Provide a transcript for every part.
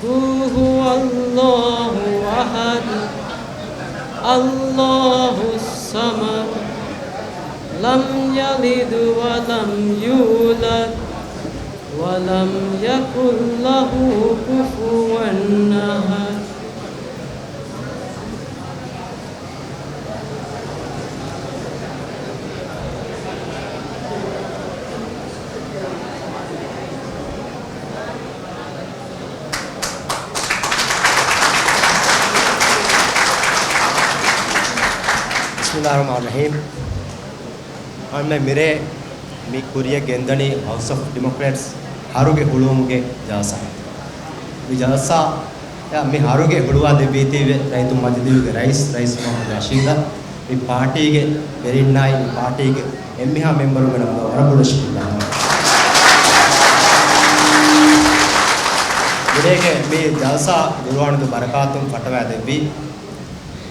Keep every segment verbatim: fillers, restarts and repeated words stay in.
قل هو الله أحد، الله الصمد، لم يلد ولم يولد، ولم يكن له كفوا أحد. ބިސްމިﷲ ރަޙްމާނި ރަޙީމް. އަންނަ މިރޭ މި ކުރިޔަށް ގެންދަނީ ހައުސް އޮފް ޑިމޮކްރެޓްސް ހަރުގެ ހުޅުވުމުގެ ޖަލްސާ. މި ޖަލްސާ މި ހަރުގެ ހުޅުވާ ދެއްވީތީވެ ރައްޔިތު މަޖިލީހުގެ ރައީސް، ރައީސް މުޙައްމަދު ނަޝީދަށް، މި ޕާޓީގެ ވެރިންނާއި މި ޕާޓީގެ އެންމެހާ މެމްބަރުންގެ ނަމުގަ ވަރަށް ބޮޑަށް ޝުކުރު ދަންނަވަން. މިރޭގެ މި ޖަލްސާ ގުރުއާނުގެ ބަރަކާތުން ފައްޓަވާ ދެއްވީ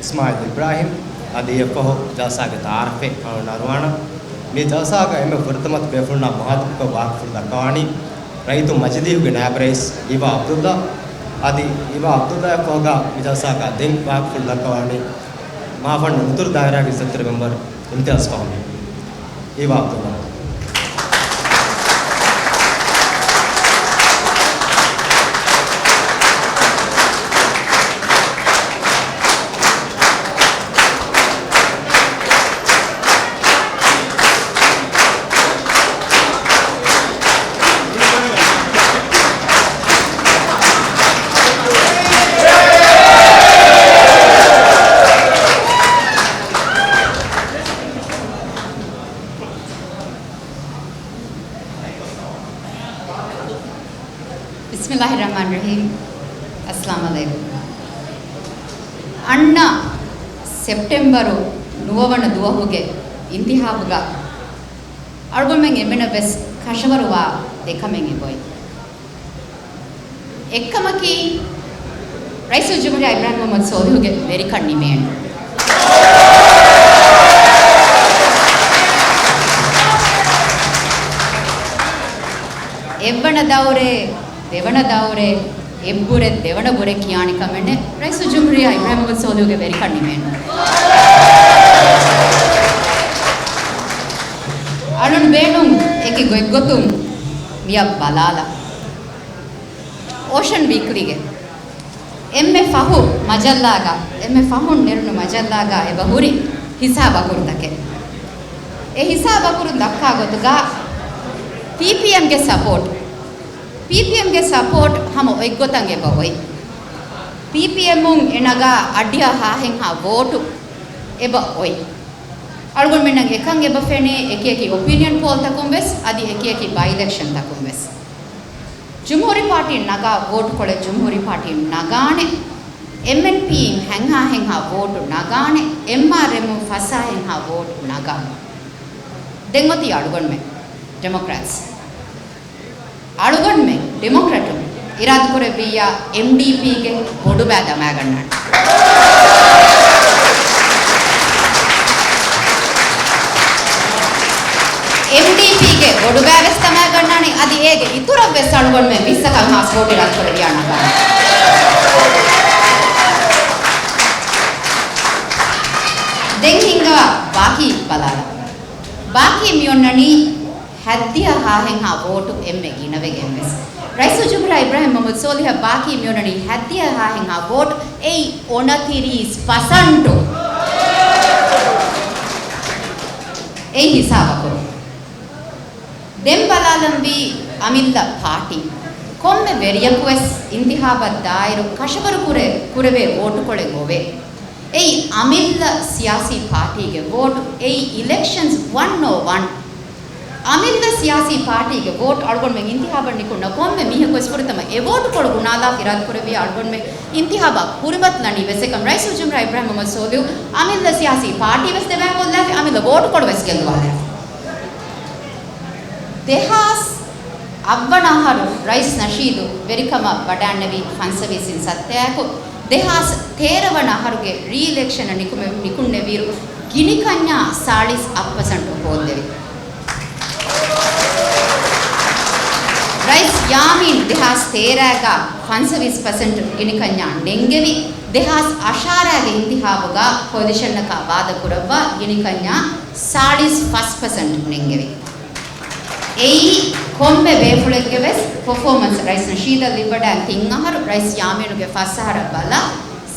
އިސްމާޢީލް އިބްރާހިމް. އަދި އެއަށްފަހު ޖަލްސާގެ ތަޢާރަފެއް އަޅުން އަރުވާނަން. މި ޖަލްސާގަ އެންމެ ފުރަތަމަ ބޭފުޅުންނާ މުހާތަބުކޮށް ވާހަކަފުޅު ދައްކަވާނީ ރައްޔިތު މަޖިލީހުގެ ނާއިބު ރައީސް އީވާ ޢަބްދުﷲ. އަދި އީވާ ޢަބްދުﷲ އަށްފަހުގަ މި ޖަލްސާގަ ދެން ވާހަކަފުޅު ދައްކަވާނީ މާފަންނު އުތުރު ދާއިރާގެ އިއްޒަތްތެރި މެމްބަރު އިމްތިޔާޒް ފަހުމީ. އީވާ ޢަބްދުﷲ. ބިސްމިﷲ ރަޙްމާނި ރަޙީމް. އައްސަލާމު ޢަލައިކުމް. އަންނަ ސެޕްޓެމްބަރު ނުވަވަނަ ދުވަހުގެ އިންތިޚާބުގަ އަޅުގަނޑުމެން އެންމެނަށް ވެސް ކަށަވަރުވާ ދެކަމެއް އެބައޮތް. އެއްކަމަކީ، ރައީސުލްޖުމްހޫރިއްޔާ އިބްރާހިމް މުޙައްމަދު ސޯލިހުގެ ވެރިކަން ނިމޭނެ. އެއްވަނަ ދައުރެއް، ދެވަނަ ދައުރެއް، އެއްބުރެއް، ދެވަނަ ބުރެއް ކިޔާނެ ކަމެއް ނެތް. ރައީސުލްޖުމްހޫރިއްޔާ އިބްރާހިމް މުޙައްމަދު ސޯލިހުގެ ވެރިކަން ނިމޭނެ. އަޅުން ބޭނުން އެކި ގޮތްގޮތުން މިއަށް ބަލާލަ. އޯޝަން ވީކްލީގެ އެންމެ ފަހު މަޖައްލާގަ، އެންމެ ފަހުން ނެރުނު މަޖައްލާގަ އެބަ ހުރި ހިސާބު އަކުރުތަކެއް. އެ ހިސާބު އަކުރުން ދައްކާ ގޮތުގަ ޕީޕީއެމްގެ ސަޕޯޓް، ޕީޕީއެމްގެ ސަޕޯޓް ހަމަ އޮތްގޮތަށް އެބަ އޮތް. ޕީޕީއެމުން އެ ނަގާ އަށްޑިހަ ހާހެއްހާ ވޯޓު އެބަ އޮތް. އަޅުގަނޑުމެންނަށް އެކަން އެބަ ފެނޭ އެކި އެކި އޮޕީނިއަން ޕޯލްތަކުން ވެސް، އަދި އެކި އެކި ބައި އިލެކްޝަންތަކުން ވެސް. ޖުމްހޫރީ ޕާޓީން ނަގާ ވޯޓުކޮޅެއް ޖުމްހޫރީ ޕާޓީން ނަގާނެ. އެމްއެންޕީއިން ހެންހާ ހެންހާ ވޯޓު ނަގާނެ. އެމްއާރްއެމުން ފަސްހާ ހެންހާ ވޯޓު ނަގާނެ. ދެން އޮތީ އަޅުގަނޑުމެން ޑިމޮކްރެޓްސް. އަޅުގަނޑުމެން ޑިމޮކްރެޓުން އިރާދަކުރެއްވިއްޔާ، އެމްޑީޕީގެ ބޮޑުބައި ދަމާގަންނާނެ. އެމްޑީޕީގެ ބޮޑުބައި ވެސް ދަމާގަންނާނެ. އަދި އޭގެ އިތުރަށް ވެސް އަޅުގަނޑުމެން ވިއްސަކަށް ހާސް ވޯޓު އިރާދަކުރެއްވިޔާ ނަގާނެ. ދެން ހިނގާ ބާކީ ބަލާލަ. ބާކީ މިއޮންނަނީ ހައްދިހަ ހާހެންހާ ވޯޓު އެންމެ ގިނަވެގެން ވެސް. ރައީސުލްޖުމްހޫރިއްޔާ އިބްރާހިމް މުޙައްމަދު ސޯލިހަށް ބާކީ މިއޮންނަނީ ހައްދިހަ ހާހެންހާ ވޯޓު. އެއީ އޮނަތިރީސް ޕަސަންޓު. އެއީ ހިސާބަކުރުން. ދެން ބަލާލަންވީ އަމިއްލަ ޕާޓީ. ކޮންމެ ވެރިޔަކުވެސް އިންތިޚާބަށް ދާއިރު ކަށަވަރު ކުރެ، ކުރެވޭ ވޯޓުކޮޅެއް އޮވޭ. އެއީ އަމިއްލަ ސިޔާސީ ޕާޓީގެ ވޯޓު. އެއީ އިލެކްޝަންސް ވަން އޯ ވަން. އަމިއްލަ ސިޔާސީ ޕާޓީގެ ވޯޓު އަޅުގަނޑުމެން އިންތިޚާބަށް ނިކުންނަ ކޮންމެ މީހަކުވެސް ފުރަތަމަ އެ ވޯޓުކޮޅު ގުނާލާފަ އިރާދަކުރެއްވިޔާ އަޅުގަނޑުމެން އިންތިޚާބަށް ކުރިމަތިލަނީ ވެސް އެކަމް. ރައީސުލްޖުމްހޫރިއްޔާ އިބްރާހިމް މުޙައްމަދު ސޯލިހު އަމިއްލަ ސިޔާސީ ޕާޓީ ވެސް ދެބައިކޮށްލާފަ، އަމިއްލަ ވޯޓުކޮޅު ވެސް ގެއްލުވާލާފަ. ދެހާސް އަށްވަނަ އަހަރު ރައީސް ނަޝީދު ވެރިކަމަށް ވަޑައިންނެވީ ފަންސަވީސް އިން ސައްތައާއެކު، ދެހާސް ތޭރަ ވަނަ އަހަރުގެ ރީ އިލެކްޝަނަށް ނިކުމެ، ނިކުންނެވިއިރު ގިނިކަންޏާ ސާޅީސް އަށް ޕަސަންޓު ހޯއްދެވި. ރައީސް ޔާމީން ދެހާސް ތޭރައިގަ ފަންސަވީސް ޕަސެންޓް ގިނިކަންޏާ ނެންގެވި، ދެހާސް އަށާރައިގެ އިންތިހާބުގަ ކޯލިޝަނަކާ ވާދަކުރައްވާ ގިނިކަންޏާ ސާޅީސް ފަސް ޕަސެންޓް ނެންގެވި. އެއީ ކޮންމެ ބޭފުޅެއްގެ ވެސް ޕަފޯމަންސް. ރައީސް ނަޝީދަށް ލިބިވަޑައި ތިން އަހަރު، ރައީސް ޔާމީނުގެ ފަސް އަހަރަށް ބަލާ،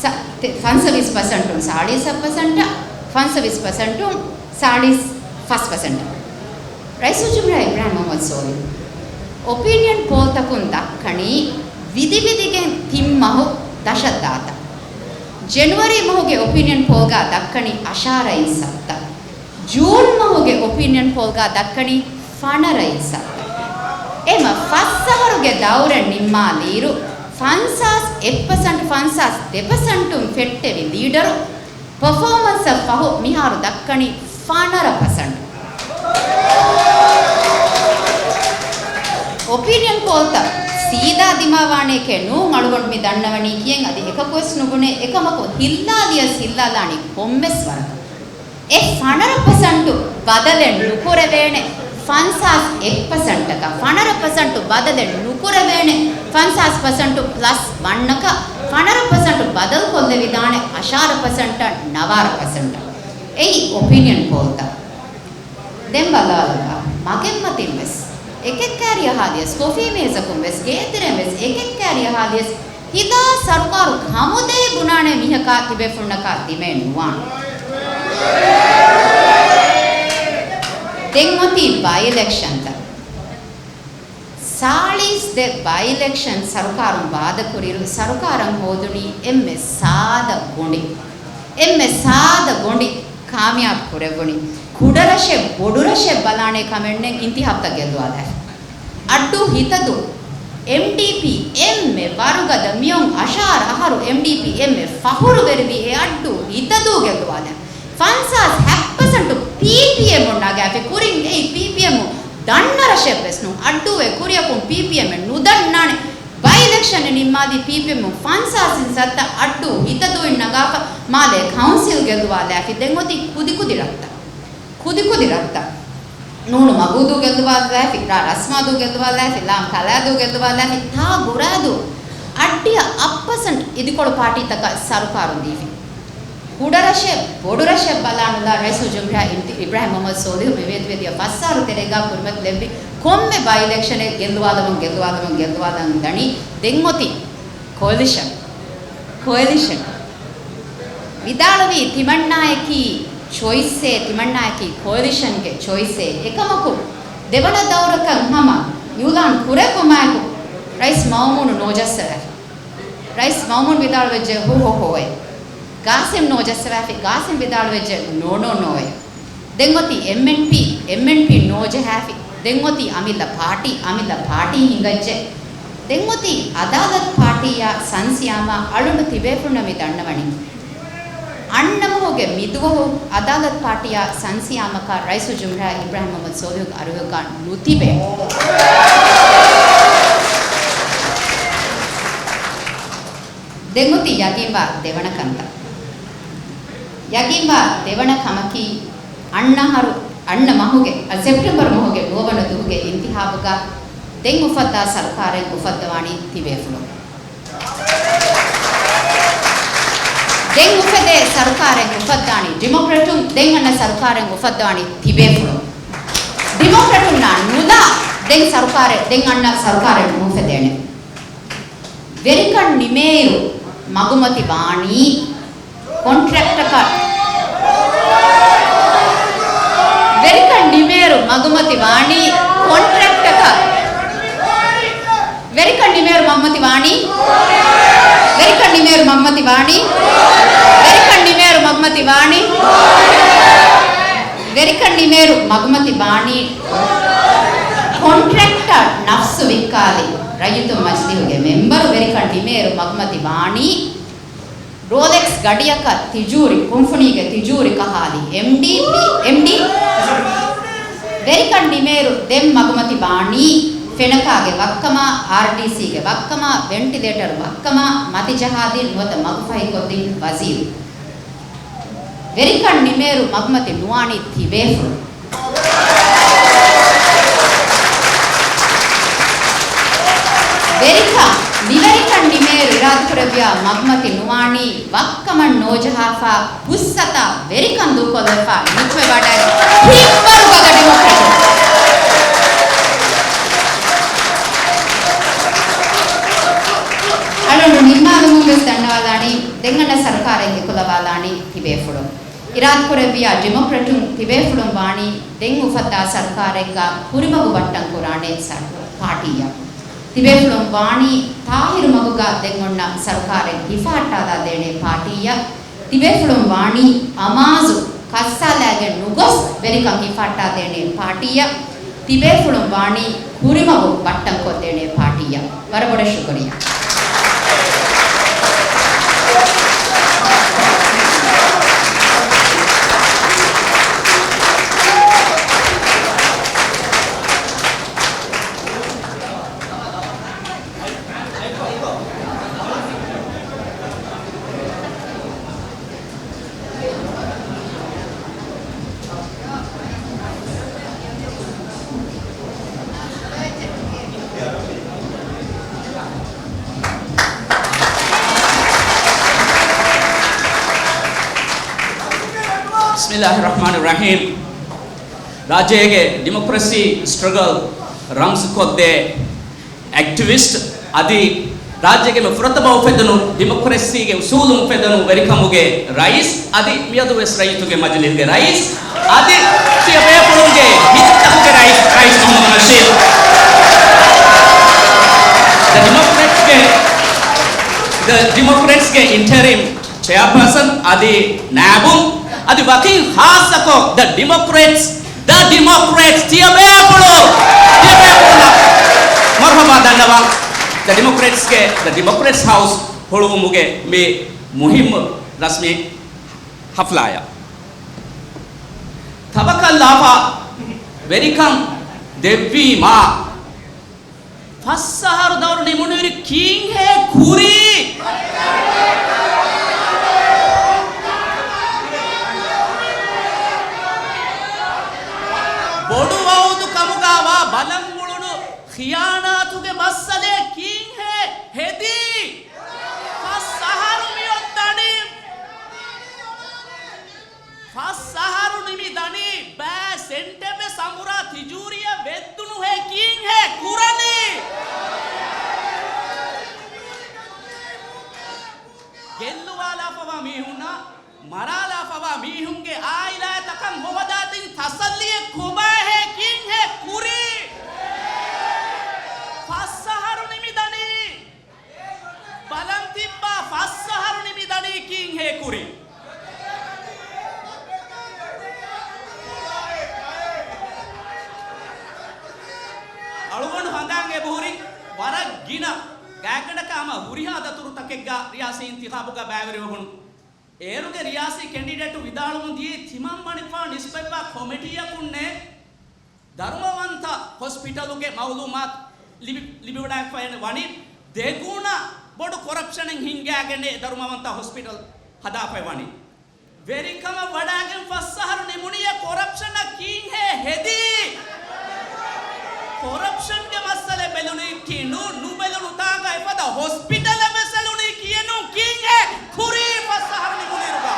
ސަ-، ތެ-، ފަންސަވީސް ޕަސެންޓުން ސާޅީސް ފަސް ޕަސެންޓަށް، ފަންސަވީސް ޕަސެންޓުން ސާޅީސް ފަސް ޕަސެންޓަށް. ރައީސުލްޖުމްހޫރިއްޔާ އިބްރާހިމް މުހައްމަދު ސޯލިހު އޮޕީނިއަން ޕޯލްތަކުން ދައްކަނީ ވިދިވިދިގެން ތިން މަހު ދަށަށް ދާތަން. ޖެނުއަރީ މަހުގެ އޮޕީނިއަން ޕޯލްގަ ދައްކަނީ އަށާރައިން ސައްތަ. ޖޫން މަހުގެ އޮޕީނިއަން ޕޯލްގަ ދައްކަނީ ފަނަރައިން ސައްތަ. އެހެންމަ ފަސް އަހަރުގެ ދައުރެއް ނިންމާލިއިރު، ފަންސާސް އެއް ޕަސެންޓް، ފަންސާސް ދެ ޕަސެންޓުން ފެއްޓެވި ލީޑަރު ޕަފޯމަންސަށް ފަހު މިހާރު ދައްކަނީ ފަނަރަ ޕަސެންޓް. އޮޕީނިއަން ޕޯލްތައް ސީދާ ދިމާވާނެކޭ ނޫން، އަޅުގަނޑު މި ދަންނަވަނީ ކިޔެން އަދި އެކަކުވެސް ނުބުނޭ، އެކަމަކު ހިއްލާލިޔަސް ހިއްލާލާނީ ކޮންމެސް ވަރަކަށް. އެ ފަނަރަ ޕަސެންޓު ބަދަލެއް ނުކުރެވޭނެ ފަންސާސް އެއް ޕަސެންޓަކަށް، ފަނަރަ ޕަސެންޓު ބަދަލެއް ނުކުރެވޭނެ ފަންސާސް ޕަސެންޓު ޕްލަސް ވަންނަކަށް، ފަނަރަ ޕަސެންޓު ބަދަލުކޮށްލެވިދާނެ އަށާރަ ޕަސެންޓަށް، ނަވާރަ ޕަސެންޓަށް. އެއީ އޮޕީނިއަން ޕޯލްތައް. ދެން ބަލާލަބަ، މަގެއްމަތިން ވެސް އެކެއްކާރިއަށް ހާދިޔަސް، ކޮފީ މޭޒަކުން ވެސް، ގޭތެރެން ވެސް އެކެއްކާރިއަށް ހާދިޔަސް، ހިދާ ސަރުކާރު ކަމުދޭ ބުނާނެ މީހަކާ ތިބޭފުޅުންނަކާ ދިމައެއް ނުވާނެ. ދެން އޮތީ ބައި އިލެކްޝަންތައް. ސާޅީސް ދެ ބައި އިލެކްޝަން ސަރުކާރުން ވާދަކުރިއިރު، ސަރުކާރަށް ހޯދުނީ އެންމެ ސާދަ ގޮނޑި. އެންމެ ސާދަ ގޮނޑި ކާމިޔާބު ކުރެއްވުނީ. ކުޑަރަށެއް ބޮޑުރަށެއް ބަލާނޭ ކަމެއް ނެތް އިންތިހާބުތައް ގެއްލުވާލާފަ. އައްޑޫ ހިތަދޫ. އެމްޑީޕީ އެންމެ ވަރުގަދަ މިއޮން އަށާރަ އަހަރު އެމްޑީޕީ އެންމެ ފަހުރުވެރިވި އެ އައްޑޫ ހިތަދޫ ގެއްލުވާލާ. ފަންސާސް ހައްޓް ޕަސެންޓު ޕީޕީއެމުން ނަގާފި. ކުރިން އެއީ ޕީޕީއެމު ދަންނަ ރަށެއް ވެސް ނޫން. އައްޑޫއެއް ކުރިއަކުން ޕީޕީއެމެއް ނުދަންނާނެ. ބައި އިލެކްޝަނެއް ނިންމާލީ ޕީޕީއެމުން ފަންސާސް ސައްތަ އައްޑޫ ހިތަދޫއިން ނަގާފަ މާލޭ ކައުންސިލް ގެއްލުވާލާފި. ދެން އޮތީ ކުދިކުދި ރަށްތައް. ކުދިކުދި ރަށްތައް. ނޫނު މަގޫދޫ ގެއްލުވާލާފި، ރ. ރަސްމާދޫ ގެއްލުވާލާފި، ލ. ކަލާދޫ ގެއްލުވާލާފި، ތ. ގުރާދޫ. އައްޑިހަ އަށް ޕަސެންޓް އިދިކޮޅު ޕާޓީތަކަށް ސަރުކާރުން ދީފި. ކުޑަރަށެއް ބޮޑުރަށެއް ބަލާނުލާ ރައީސުލްޖުމްހޫރިއްޔާ އިމްތި-، އިބްރާހިމް މުހައްމަދު ސޯލިހު މި ވޭތުވެދިޔަ ފަސް އަހަރު ތެރޭގަ ކުރިމަތިލެއްވި ކޮންމެ ބައި އިލެކްޝަނެއް ގެއްލުވާލަމުން، ގެއްލުވާލަމުން، ގެއްލުވާލަމުން ދަނީ. ދެން އޮތީ ކޯލިޝަން. ކޯލިޝަން. ވިދާޅުވީ ތިމަންނާއަކީ ޗޮއިސްއޭ، ތިމަންނާއަކީ ކޯލިޝަންގެ ޗޮއިސްއޭ. އެކަމަކު، ދެވަނަ ދައުރަކަށް ހަމަ އިއުލާން ކުރެއްވުމާއެކު، ރައީސް މައުމޫނު ނޯޖައްސަވާފި. ރައީސް މައުމޫނު ވިދާޅުވެއްޖެ ހޯ ހޯ ހޯއޭ. ގާސިމް ނޯޖައްސަވާފި، ގާސިމް ވިދާޅުވެއްޖެ ނޯ ނޯ ނޯއޭ. ދެން އޮތީ އެމްއެންޕީ، އެމްއެންޕީ ނޯޖަހާފި. ދެން އޮތީ އަމިއްލަ ޕާޓީ، އަމިއްލަ ޕާޓީ ހިނގައްޖެ. ދެން އޮތީ އަދާލަތް ޕާޓީއާ ސަންސިޔާމާ. އަޅުގަނޑު ތިބޭފުޅުންނަށް މި ދަންނަވަނީ، އަންނަ މަހުގެ މިދުވަހު އަދާލަތް ޕާޓީއާ ސަންސިޔާމަކާ ރައީސުލްޖުމްހޫރިއްޔާ އިބްރާހިމް މުހައްމަދު ސޯލިހުގެ އަރިހުގަ ނުތިބޭ. ދެން އޮތީ ޔަގީންވާ ދެވަނަ ކަންތައް. ޔަގީންވާ ދެވަނަ ކަމަކީ، އަންނަ އަހަރު، އަންނަ މަހުގެ، އަ، ސެޕްޓެމްބަރު މަހުގެ ނުވަވަނަ ދުވަހުގެ އިންތިހާބުގަ ދެން އުފައްދާ ސަރުކާރެއް އުފައްދަވާނީ ތިބޭފުޅުން. ދެން އުފެދޭ ސަރުކާރެއް އުފައްދާނީ ޑިމޮކްރެޓުން، ދެން އަންނަ ސަރުކާރެއް އުފައްދަވާނީ ތިބޭފުޅުން. ޑިމޮކްރެޓުންނާ ނުލާ ދެން ސަރުކާރެއް، ދެން އަންނަ ސަރުކާރެއް ނުއުފެދޭނެ. ވެރިކަން ނިމޭއިރު މަގުމަތި ވާނީ ކޮންޓްރެކްޓަކަށް. ވެރިކަން ނިމޭއިރު މަގުމަތި ވާނީ ކޮންޓްރެކްޓަކަށް. ވެރިކަން ނިމޭއިރު މަގުމަތި ވާނީ. ވެރިކަން ނިމޭއިރު މަގުމަތި ވާނީ. ވެރިކަން ނިމޭއިރު މަގުމަތި ވާނީ. ވެރިކަން ނިމޭއިރު މަގުމަތި ވާނީ ކޮންޓްރެކްޓަށް ނަފްސު ވިއްކާލި ރައްޔިތުން މަޖިލީހުގެ މެމްބަރު. ވެރިކަން ނިމޭއިރު މަގުމަތި ވާނީ ރޯލެކްސް ގަޑިއަކަށް ތިޖޫރި، ކުންފުނީގެ ތިޖޫރި ކަހާލި އެމްޑީޕީ، އެމްޑީ. ވެރިކަން ނިމޭއިރު ދެން މަގުމަތި ވާނީ ފެނަކާގެ ވައްކަމާ، އާރްޑީސީގެ ވައްކަމާ، ވެންޓިލޭޓަރު ވައްކަމާ، މަތިޖަހާދީން ނުވަތަ މަގުފަހިކޮށްދިން ވަޒީރު. ވެރިކަން ނިމޭއިރު މަގުމަތި ނުވާނީ ތިބޭފުޅުން. މިވެރިކަން ނިމޭއިރު އިރާދަކުރެއްވިޔާ މަގުމަތި ނުވާނީ ވައްކަމަށް ނޯޖަހާފަ ހުސްއަތާ ވެރިކަން ދޫކޮށްލަފަ ނިކުމެވަޑައި ހިތްވަރުގަދަ ޑިމޮކްރެޓުން. އަޅުގަނޑު ނިންމާލުމުން ވެސް ދަންނަވާލާނީ، ދެން އަންނަ ސަރުކާރެއް އެކުލަވާލާނީ ތިބޭފުޅުން. އިރާދަކުރެއްވިޔާ ޑިމޮކްރެޓުން ތިބޭފުޅުން ވާނީ ދެން އުފައްދާ ސަރުކާރެއްގަ ކުރިމަގު ބައްޓަން ކުރާނެ ސަރު-، ޕާޓީއަށް. ތިބޭފުޅުން ވާނީ ތާހިރު މަގުގަ ދެން އޮންނަ ސަރުކާރެއް ހިފަހައްޓާލާ ދޭނެ ޕާޓީއަށް. ތިބޭފުޅުން ވާނީ އަމާޒު ކައްސާލައިގެން ނުގޮސް ވެރިކަން ހިފަހައްޓާދޭނެ ޕާޓީއަށް. ތިބޭފުޅުން ވާނީ ކުރިމަގު ބައްޓަންކޮށްދޭނެ ޕާޓީއަށް. ވަރަށް ބޮޑަށް ޝުކުރިއްޔާ. ބިސްމިއްލާހި ރަޙްމާނި ރަޙީމް. ރާއްޖޭގެ ޑިމޮކްރަސީ ސްޓްރަގަލް ރަމްޒުކޮށްދޭ އެކްޓިވިސްޓް އަދި ރާއްޖޭގެ މި ފުރަތަމަ އުފެދުނު ޑިމޮކްރަސީގެ އުސޫލުން އުފެދުނު ވެރިކަމުގެ ރައީސް އަދި މިއަދު ވެސް ރައްޔިތުންގެ މަޖިލީހުގެ ރައީސް އަދި ތިޔަބޭފުޅުންގެ ހިތްތަކުގެ ރައީސް، ރައީސް މުޙައްމަދު ނަޝީދު. ދަ ޑިމޮކްރެޓްސްގެ، ދަ ޑިމޮކްރެޓްސްގެ އިންޓަރިމް ޗެއާޕާސަން އަދި ނާއިބުން އަދި ވަކިން ޚާއްޞަކޮށް ދަ ޑިމޮކްރެޓްސް، ދަ ޑިމޮކްރެޓްސް ތިޔަބޭފުޅު، ތިޔަބޭފުޅުންނަށް މަރުޙަބާ ދަންނަވަން. ދަ ޑިމޮކްރެޓްސްގެ، ދަ ޑިމޮކްރެޓްސް ހައުސް ހުޅުވުމުގެ މި މުހިއްމު ރަސްމީ ޙަފްލާއަށް. ތަވަކަލް ލާފަ ވެރިކަން ދެއްވީމާ ފަސް އަހަރު ދައުރު ނިމުނުއިރު ކީއްހޭ ކުރީ؟ ބޮޑު ވައުދު ކަމުގަ ވާ ބަލަން އުޅުނު ޚިޔާނާތުގެ މައްސަލައެއް ކީއްހޭ ހެދީ؟ ފަސް އަހަރު މިއޮއްދަނީ. ފަސް އަހަރު ނިމިދަނީ، ބައި ސެންޓެއްވެސް އަނބުރާ ތިޖޫރިއަށް ވެއްދުނުހޭ ކީއްހޭ ކުރަނީ؟ ގެއްލުވާލާފަވާ މީހުންނާ މަރާލާފަވާ މީހުންގެ އާއިލާތަކަށް ހޯދާދިން ތަސައްލީއެއް ކޮބާހޭ ކީއްހޭ ކުރީ؟ ފަސް އަހަރު ނިމިދަނީ. ބަލަން ތިއްބާ ފަސް އަހަރު ނިމިދަނީ ކީއްހޭ ކުރީ؟ އަޅުގަނޑު ހަނދާން އެބަހުރި ވަރަށް ގިނަ ގާތްގަނޑަކަށް ހަމަ ހުރިހާ ދަތުރުތަކެއްގަ ރިޔާސީ އިންތިޚާބުގަ ބައިވެރިވެވުނު. އޭރުގެ ރިޔާސީ ކެންޑިޑޭޓު ވިދާޅުވަން ދިޔައީ ތިމަންމަނިކުފާނު ނިސްބަތްވާ ކޮމިޓީއަކުންނޭ. ދަރުމަވަންތަ ހޮސްޕިޓަލުގެ މައުލޫމާތު ލިބި، ލިބިވަޑައިފައި ވަނީ ދެގުނަ ބޮޑު ކޮރަޕްޝަނެއް ހިންގާގެން އެ ދަރުމަވަންތަ ހޮސްޕިޓަލް ހަދާފައި ވަނީ. ވެރިކަމަށް ވަޑާގެން ފަސް އަހަރު ނިމުނީ އެ ކޮރަޕްޝަނަށް ކީއްހޭ ހެދީ؟ ކޮރަޕްޝަންގެ މައްސަލަ ބެލުނީ ކީއް؟ ނު، ނުބެލުނު ތާގަ އެފަދަ ހޮސްޕިޓަލެއް ވެސް އެޅުނީ ކީއް؟ ނޫން ކީއްހޭ ކުރީ ފަސް އަހަރު ނިމުނުއިރުގަ؟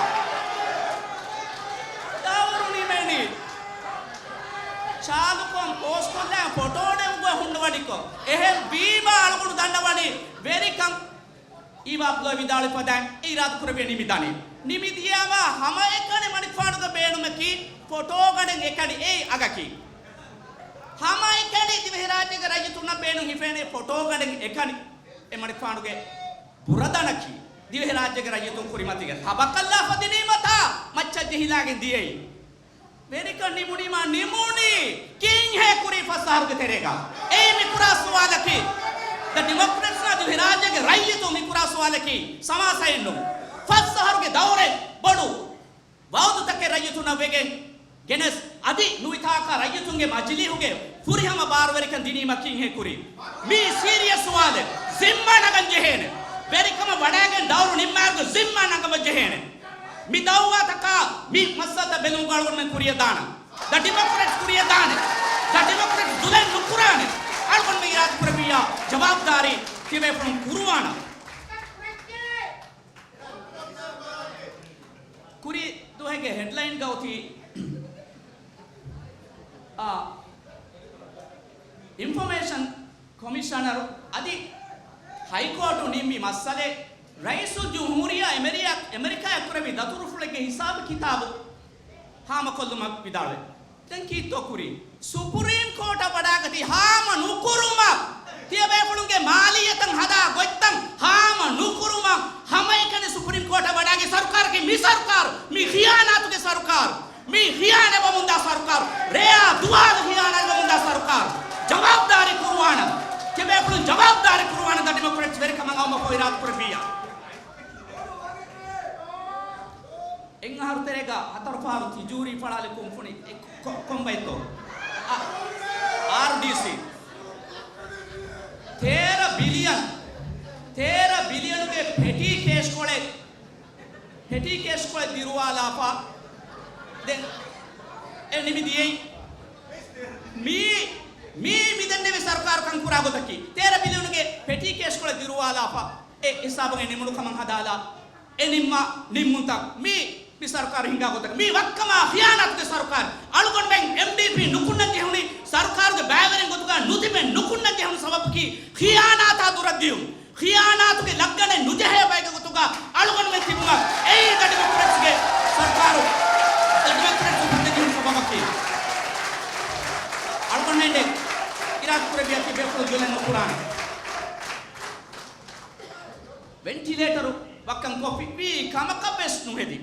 ދައުރު ނިމެނީ. ޗާލުކޮށް ޕޯސްޓްކޮށްލާ ފޮޓޯ ނެގުގަ ހުންނަވަނިކޮށް. އެހެން ވީމާ އަޅުގަނޑު ދަންނަވަނީ ވެރިކަން އީވާ ބްލޮ ވިދާޅުވި ފަދައިން އިރާދަކުރެއްވިޔާ ނިމިދަނީ. ނިމިދިޔައިމާ ހަމައެކަނި މަނިކުފާނުގެ ބޭނުމަކީ ފޮޓޯގަނޑެއް އެކަނި އެއީ އަގަކީ. ހަމައެކަނި ދިވެހިރާއްޖޭގެ ރައްޔިތުންނަށް ބޭނުން ހިފޭނެ ފޮޓޯގަނޑެއް އެކަނި އެ މަނިކުފާނުގެ ބުރަދަނަކީ. ދިވެހިރާއްޖޭގެ ރައްޔިތުން ކުރިމަތީގަ ތަވައްކަލްލާފަ ދިނީމަތާ މައްޗަށް ޖެހިލާގެން ދިޔައީ. ވެރިކަން ނިމުނީމާ ނިމުނީ ކީއްހޭ ކުރީ ފަސް އަހަރުގެ ތެރޭގަ؟ އެއީ މި ކުރާ ސުވާލަކީ. ދަ ޑިމޮކްރެޓްސްއާ ދިވެހިރާއްޖޭގެ ރައްޔިތުން މި ކުރާ ސުވާލަކީ ސަމާސައެއް ނޫން. ފަސް އަހަރުގެ ދައުރެއް ބޮޑު ވައުދުތަކެއް ރައްޔިތުންނަށް ވެގެން ގެނެސް އަދި ނުވިތާކަށް ރައްޔިތުންގެ މަޖިލީހުގެ ފުރިހަމަ ބާރުވެރިކަން ދިނީމަ ކީއްހޭ ކުރީ؟ މީ ސީރިއަސް ސުވާލެއް. ޒިންމާ ނަގަން ޖެހޭނެ. ވެރިކަމަށް ވަޑައިގެން ދައުރު ނިންމާއިރުގެ ޒިންމާ ނަގަން ޖެހޭނެ. މި ދައުވާތަކާ މި މައްސަލަތައް ބެލުމުގަ އަޅުގަނޑުމެން ކުރިއަށް ދާނަން. ދަ ޑިމޮކްރެޓްސް ކުރިއަށް ދާނެ. ދަ ޑިމޮކްރެޓްސް ދުލެއް ނުކުރާނެ. އަޅުގަނޑުމެން އިރާދަކުރެއްވިއްޔާ ޖަވާބުދާރީ ތިބޭފުޅުން ކުރުވާނަން. ކުރީ ދުވަހެއްގެ ހެޑްލައިންގަ އޮތީ، އާ، އިންފޮމޭޝަން ކޮމިޝަނަރު އަދި ހައިކޯޓު ނިންމި މައްސަލައެއް ރައީސުލްޖުމްހޫރިއްޔާ އެމެރިއާ، އެމެރިކާއަށް ކުރެއްވި ދަތުރުފުޅެއްގެ ހިސާބު ކިތާބު ހާމަކޮށްލުމަށް ވިދާޅުވެ. ދެން ކީއްތޯ ކުރީ؟ ސުޕުރީމް ކޯޓަށް ވަޑާގަތީ ހާމަ ނުކުރުމަށް، ތިޔަބޭފުޅުންގެ މާލިއްޔަތަށް ހަދާ ގޮތްތައް ހާމަ ނުކުރުމަށް ހަމައެކަނި ސުޕުރީމް ކޯޓަށް ވަޑާގެ ސަރުކާރަކީ މި ސަރުކާރު، މި ޚިޔާނާތުގެ ސަރުކާރު. މި ޚިޔާނާތްވަމުންދާ ސަރުކާރު، ރެޔާ ދުވާލު ޚިޔާނާތްވަމުންދާ ސަރުކާރު. ޖަވާބުދާރީ ކުރުވާނަން. ތިބޭފުޅުން ޖަވާބުދާރީ ކުރުވާނަން ދަ ޑިމޮކްރެޓްސް ވެރިކަމަށް އައުމަށްފަހު އިރާދަކުރެއްވިއްޔާ. އެއް އަހަރު ތެރޭގަ ހަތަރު ފަހަރު ތިޖޫރީ ފަޅާލި ކުންފުނި އެ ކޮ-، ކޮންބައެއްތޯ؟ އާ، އާރްޑީސީ. ތޭރަ ބިލިއަން، ތޭރަ ބިލިއަނުގެ ޕެޓީ ކޭޝްކޮޅެއް ޕެޓީ ކޭޝްކޮޅެއް ދިރުވާލާފަ ދެން އެ ނިމިދިޔައީ. މީ، މީ މިދެންނެވި ސަރުކާރު ކަންކުރާ ގޮތަކީ. ތޭރަ ބިލިއަނުގެ ޕެޓީ ކޭޝްކޮޅެއް ދިރުވާލާފަ އެ ހިސާބުގެ ނިމުނުކަމަށް ހަދާލާ އެ ނިންމާ ނިންމުންތައް މީ، މި ސަރުކާރު ހިނގާ ގޮތަކީ. މީ ވައްކަމާ ޚިޔާނާތުގެ ސަރުކާރު. އަޅުގަނޑުމެން އެމްޑީޕީ ނުކުންނަން ޖެހުނީ ސަރުކާރުގެ ބައިވެރިން ގޮތުގަ ނުތިބެން ނުކުންނަން ޖެހުނު ސަބަބަކީ ޚިޔާނާތާ ދުރަށްދިޔުން. ޚިޔާނާތުގެ ލައްގަނޑެއް ނުޖެހޭ ބައެއްގެ ގޮތުގަ އަޅުގަނޑުމެން ތިބުމަށް އެއީ ދަ ޑިމޮކްރެޓްސްގެ ސަރުކާރު، ދަ ޑިމޮކްރެޓްސް އުފަންދެން ޖެހުނު ސަބަބަކީ. އަޅުގަނޑުމެން އިރާދަކުރެއްވިއްޔާ ތިބޭފުޅުން ދުލެއް ނުކުރާނެ. ވެންޓިލޭޓަރު ވައްކަން ކޮށްފި ވީ ކަމަކަށް ވެސް ނުހެދި.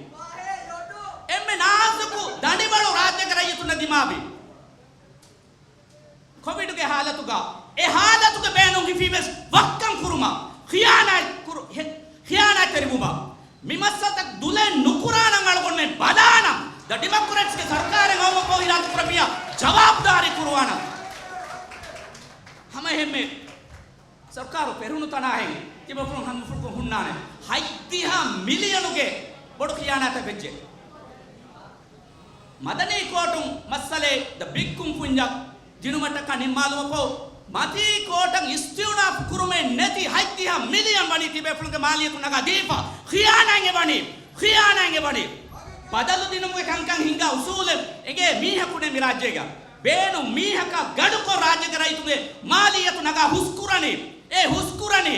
އެންމެ ނާޒުކު ދަނޑިވަޅު ރާއްޖޭގެ ރައްޔިތުންނަށް ދިމާވި. ކޮވިޑުގެ ހާލަތުގަ، އެ ހާލަތުގެ ބޭނުން ހިފީ ވެސް ވައްކަން ކުރުމަށް، ޚިޔާނާތް ކުރު-، ހެ-، ޚިޔާނާތްތެރިވުމަށް. މި މައްސަލަތައް ދުލެއް ނުކުރާނަން އަޅުގަނޑުމެން ބަލާނަން. ދަ ޑިމޮކްރެޓްސްގެ ސަރުކާރެއް އައުމަށްފަހު އިރާދަކުރެއްވިއްޔާ ޖަވާބުދާރީ ކުރުވާނަން. ހަމައެހެންމެ ސަރުކާރު ފެރުނު ތަނާހެން ތިބޭފުޅުން ހަމަ ފުޅުކޮށް ހުންނާނެ. ހަތްދިހަ މިލިއަނުގެ ބޮޑު ޚިޔާނާތެއް ވެއްޖެ. މަދަނީ ކޯޓުން މައްސަލައެއް ދަ ބިގް ކުންފުންޏަށް ދިނުމަށްޓަކާ ނިންމާލުމަށްފަހު، މަތީ ކޯޓަށް އިސްތިއުނާފު ކުރުމެއް ނެތި ހަތްދިހަ މިލިއަން ވަނީ ތިބޭފުޅުންގެ މާލިއްޔަތު ނަގާ ދީފަ. ޚިޔާނާތް އެ ވަނީ. ޚިޔާނާތް އެ ވަނީ. ބަދަލު ދިނުމުގެ ކަންކަން ހިންގާ އުސޫލެއް އެނގޭ މީހަކު ނެތް މި ރާއްޖޭގަ. ބޭނުން މީހަކާ ގަޑުކޮށް ރާއްޖޭގެ ރައްޔިތުންގެ މާލިއްޔަތު ނަގާ ހުސްކުރަނީ. އެ ހުސްކުރަނީ.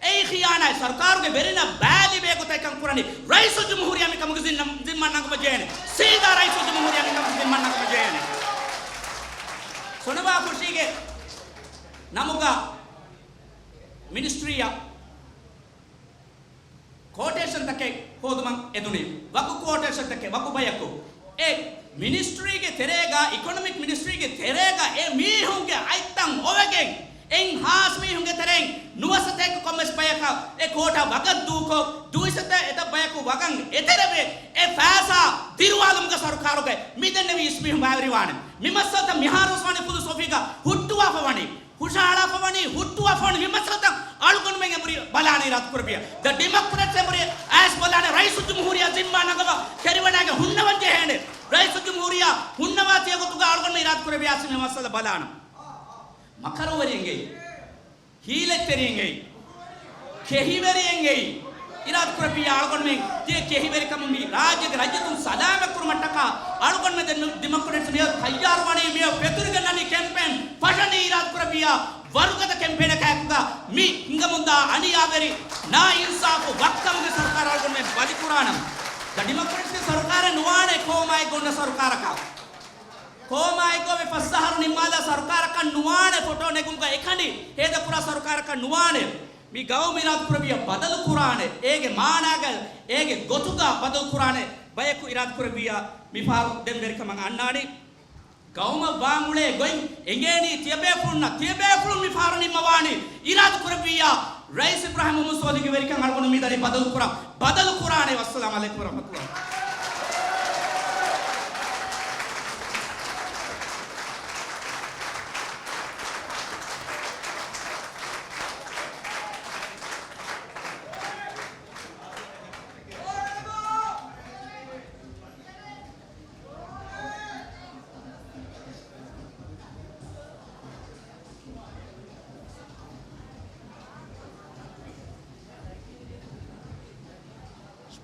އެއީ ޚިޔާނާތް. ސަރުކާރުގެ ވެރިންނަށް ބައިލިބޭ ގޮތަށް އެކަން ކުރަނީ. ރައީސުލްޖުމްހޫރިއްޔާ މިކަމުގެ ޒިން-، ޒިންމާ ނަންގަމަށް ޖެހޭނެ. ސީދާ ރައީސުލްޖުމްހޫރިއްޔާ މިކަމުގެ ޒިންމާ ނަންގަމަށް ޖެހޭނެ. ސޮނަވާ ޚުޝީގެ ނަމުގަ މިނިސްޓްރީއަށް ކޯޓޭޝަންތަކެއް ހޯދުމަށް އެދުނީ. ވަކު ކޯޓޭޝަންތަކެއް، ވަކު ބަޔަކު. އެ މިނިސްޓްރީގެ ތެރޭގަ، އިކޮނޮމިކް މިނިސްޓްރީގެ ތެރޭގަ އެ މީހުންގެ އަތްތައް އޮވެގެން، އެއިން ހާސް މީހުންގެ ތެރެއިން ނުވަސަތޭކަ ކޮންމެސް ބަޔަކަށް އެ ކޯޓާ ވަގަށް ދޫކޮށް، ދުއިސަތޭކަ އެތައް ބަޔަކު ވަގަށް އެތެރެވެ، އެ ފައިސާ ދިރުވާލުމުގެ ސަރުކާރުގައި މިދެންނެވި އިސް މީހުން ބައިވެރިވާނެ. މި މައްސަލަތައް މިހާރުވެސް ވަނީ ފުލުސް އޮފީގަ ހުއްޓުވާފަ ވަނީ. ހުށަހަޅާފަ ވަނީ، ހުއްޓުވާފަ ވަނީ މި މައްސަލަތައް އަޅުގަނޑުމެން އެނބުރި ބަލާނެ އިރާދަކުރެއްވިއްޔާ. ދަ ޑިމޮކްރެޓްސް އެނބުރި އައިސް ބަލާނެ ރައީސުލްޖުމްހޫރިއްޔާ ޒިންމާ ނަގަވާ ކެރިވަޑާގެ ހުންނަވަން ޖެހޭނެ. ރައީސުލްޖުމްހޫރިއްޔާ ހުންނަވާ ތިޔަ ގޮތުގަ އަޅުގަނޑުމެން އިރާދަކުރެއްވިއްޔާ އައިސް މި މައްސަލަ ބަލާނަ. މަކަރުވެރި އެނގެއި. ހީލަތްތެރި އެނގެއި. ކެހިވެރި އެނގެއި. އިރާދަކުރެއްވިއްޔާ އަޅުގަނޑުމެން ތިޔަ ކެހިވެރިކަމުން މި ރާއްޖޭގެ ރައްޔިތުން ސަލާމަތްކުރުމަށްޓަކާ އަޅުގަނޑުމެން ދެން ޑިމޮކްރެޓްސް މިއަދު ތައްޔާރުވަނީ މިއަދު ފެތުރިގެން އަންނަ ކެމްޕޭން ފަށަނީ އިރާދަކުރެއްވިއްޔާ ވަރުގަދަ ކެމްޕޭނަކާއެކުގަ މި ހިނގަމުންދާ އަނިޔާވެރި ނާއިންސާފު ވައްކަމުގެ ސަރުކާރަށް އަޅުގަނޑުމެން ބަލިކުރާނަން. ދަ ޑިމޮކްރެޓްސްގެ ސަރުކާރެއް ނުވާނެ ކޯމާއެއްގަ އޮންނަ ސަރުކާރަކަށް. ކޯމާއެއްގަ އޮވެ ފަސް އަހަރު ނިންމާލާ ސަރުކާރަކަށް ނުވާނެ، ފޮޓޯ ނެގުމުގަ އެކަނި ހޭދަކުރާ ސަރުކާރަކަށް ނުވާނެ. މި ގައުމު އިރާދަކުރެއްވިއްޔާ ބަދަލުކުރާނެ، އޭގެ މާނާގަ، އޭގެ ގޮތުގަ ބަދަލުކުރާނެ ބަޔަކު އިރާދަކުރެއްވިއްޔާ މިފަހަރު ދެން ވެރިކަމަށް އަންނާނީ. ގައުމަށް ވާން އުޅޭ ގޮތް އެނގޭނީ ތިޔަބޭފުޅުންނަށް، ތިޔަބޭފުޅުން މިފަހަރު ނިންމަވާނީ އިރާދަކުރެއްވިއްޔާ ރައީސް އިބްރާހިމް މުހައްމަދު ސޯލިހުގެ ވެރިކަން އަޅުގަނޑު މިދަނީ ބަދަލުކުރަން، ބަދަލުކުރާނެ. ވައްސަލާމް އަލައިކުމް ވަރަހްމަތުﷲ.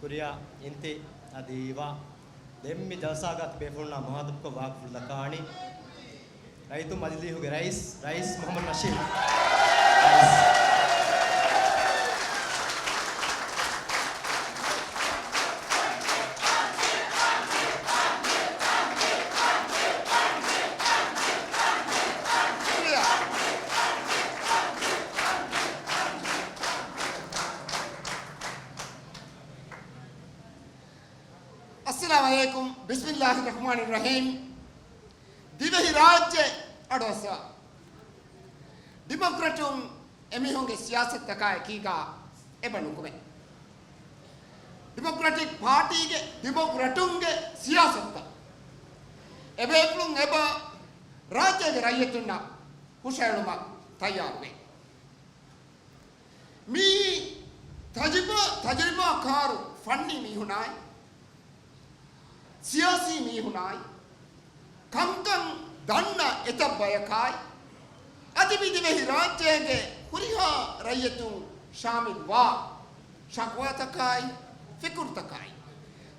ކުރިއަށް އިންތި އަދި ވާ ދެން މި ޖަލްސާގަ ތިބޭފުޅުންނާ މުހާތަބުކޮށް ވާހަކަފުޅު ދައްކާނީ ރައްޔިތުން މަޖިލީހުގެ ރައީސް، ރައީސް މުހައްމަދު ނަޝީދު. އައްސަލާމު ޢަލައިކުމް. ބިސްމިއްލާހި ރަޙްމާނި ރަޙީމް. ދިވެހި ރާއްޖެ އަޑުއައްސަވާ. ޑިމޮކްރެޓުން އެމީހުންގެ ސިޔާސަތުތަކާ އެކީގާ އެބަ ނުކުމޭ. ޑިމޮކްރެޓިކް ޕާޓީގެ ޑިމޮކްރެޓުންގެ ސިޔާސަތުތައް އެބޭފުޅުން އެބަ ރާއްޖޭގެ ރައްޔިތުންނަށް ހުށައެޅުމަށް ތައްޔާރުވޭ. މިއީ ތަޖުބާ، ތަޖުރިބާކާރު ފަންނީ މީހުނާއި، ސިޔާސީ މީހުނާއި، ކަންކަން ދަންނަ އެތައް ބަޔަކާއި، އަދި މި ދިވެހި ރާއްޖޭގެ ހުރިހާ ރައްޔިތުން ޝާމިލްވާ ޝަކުވާތަކާއި، ފިކުރުތަކާއި،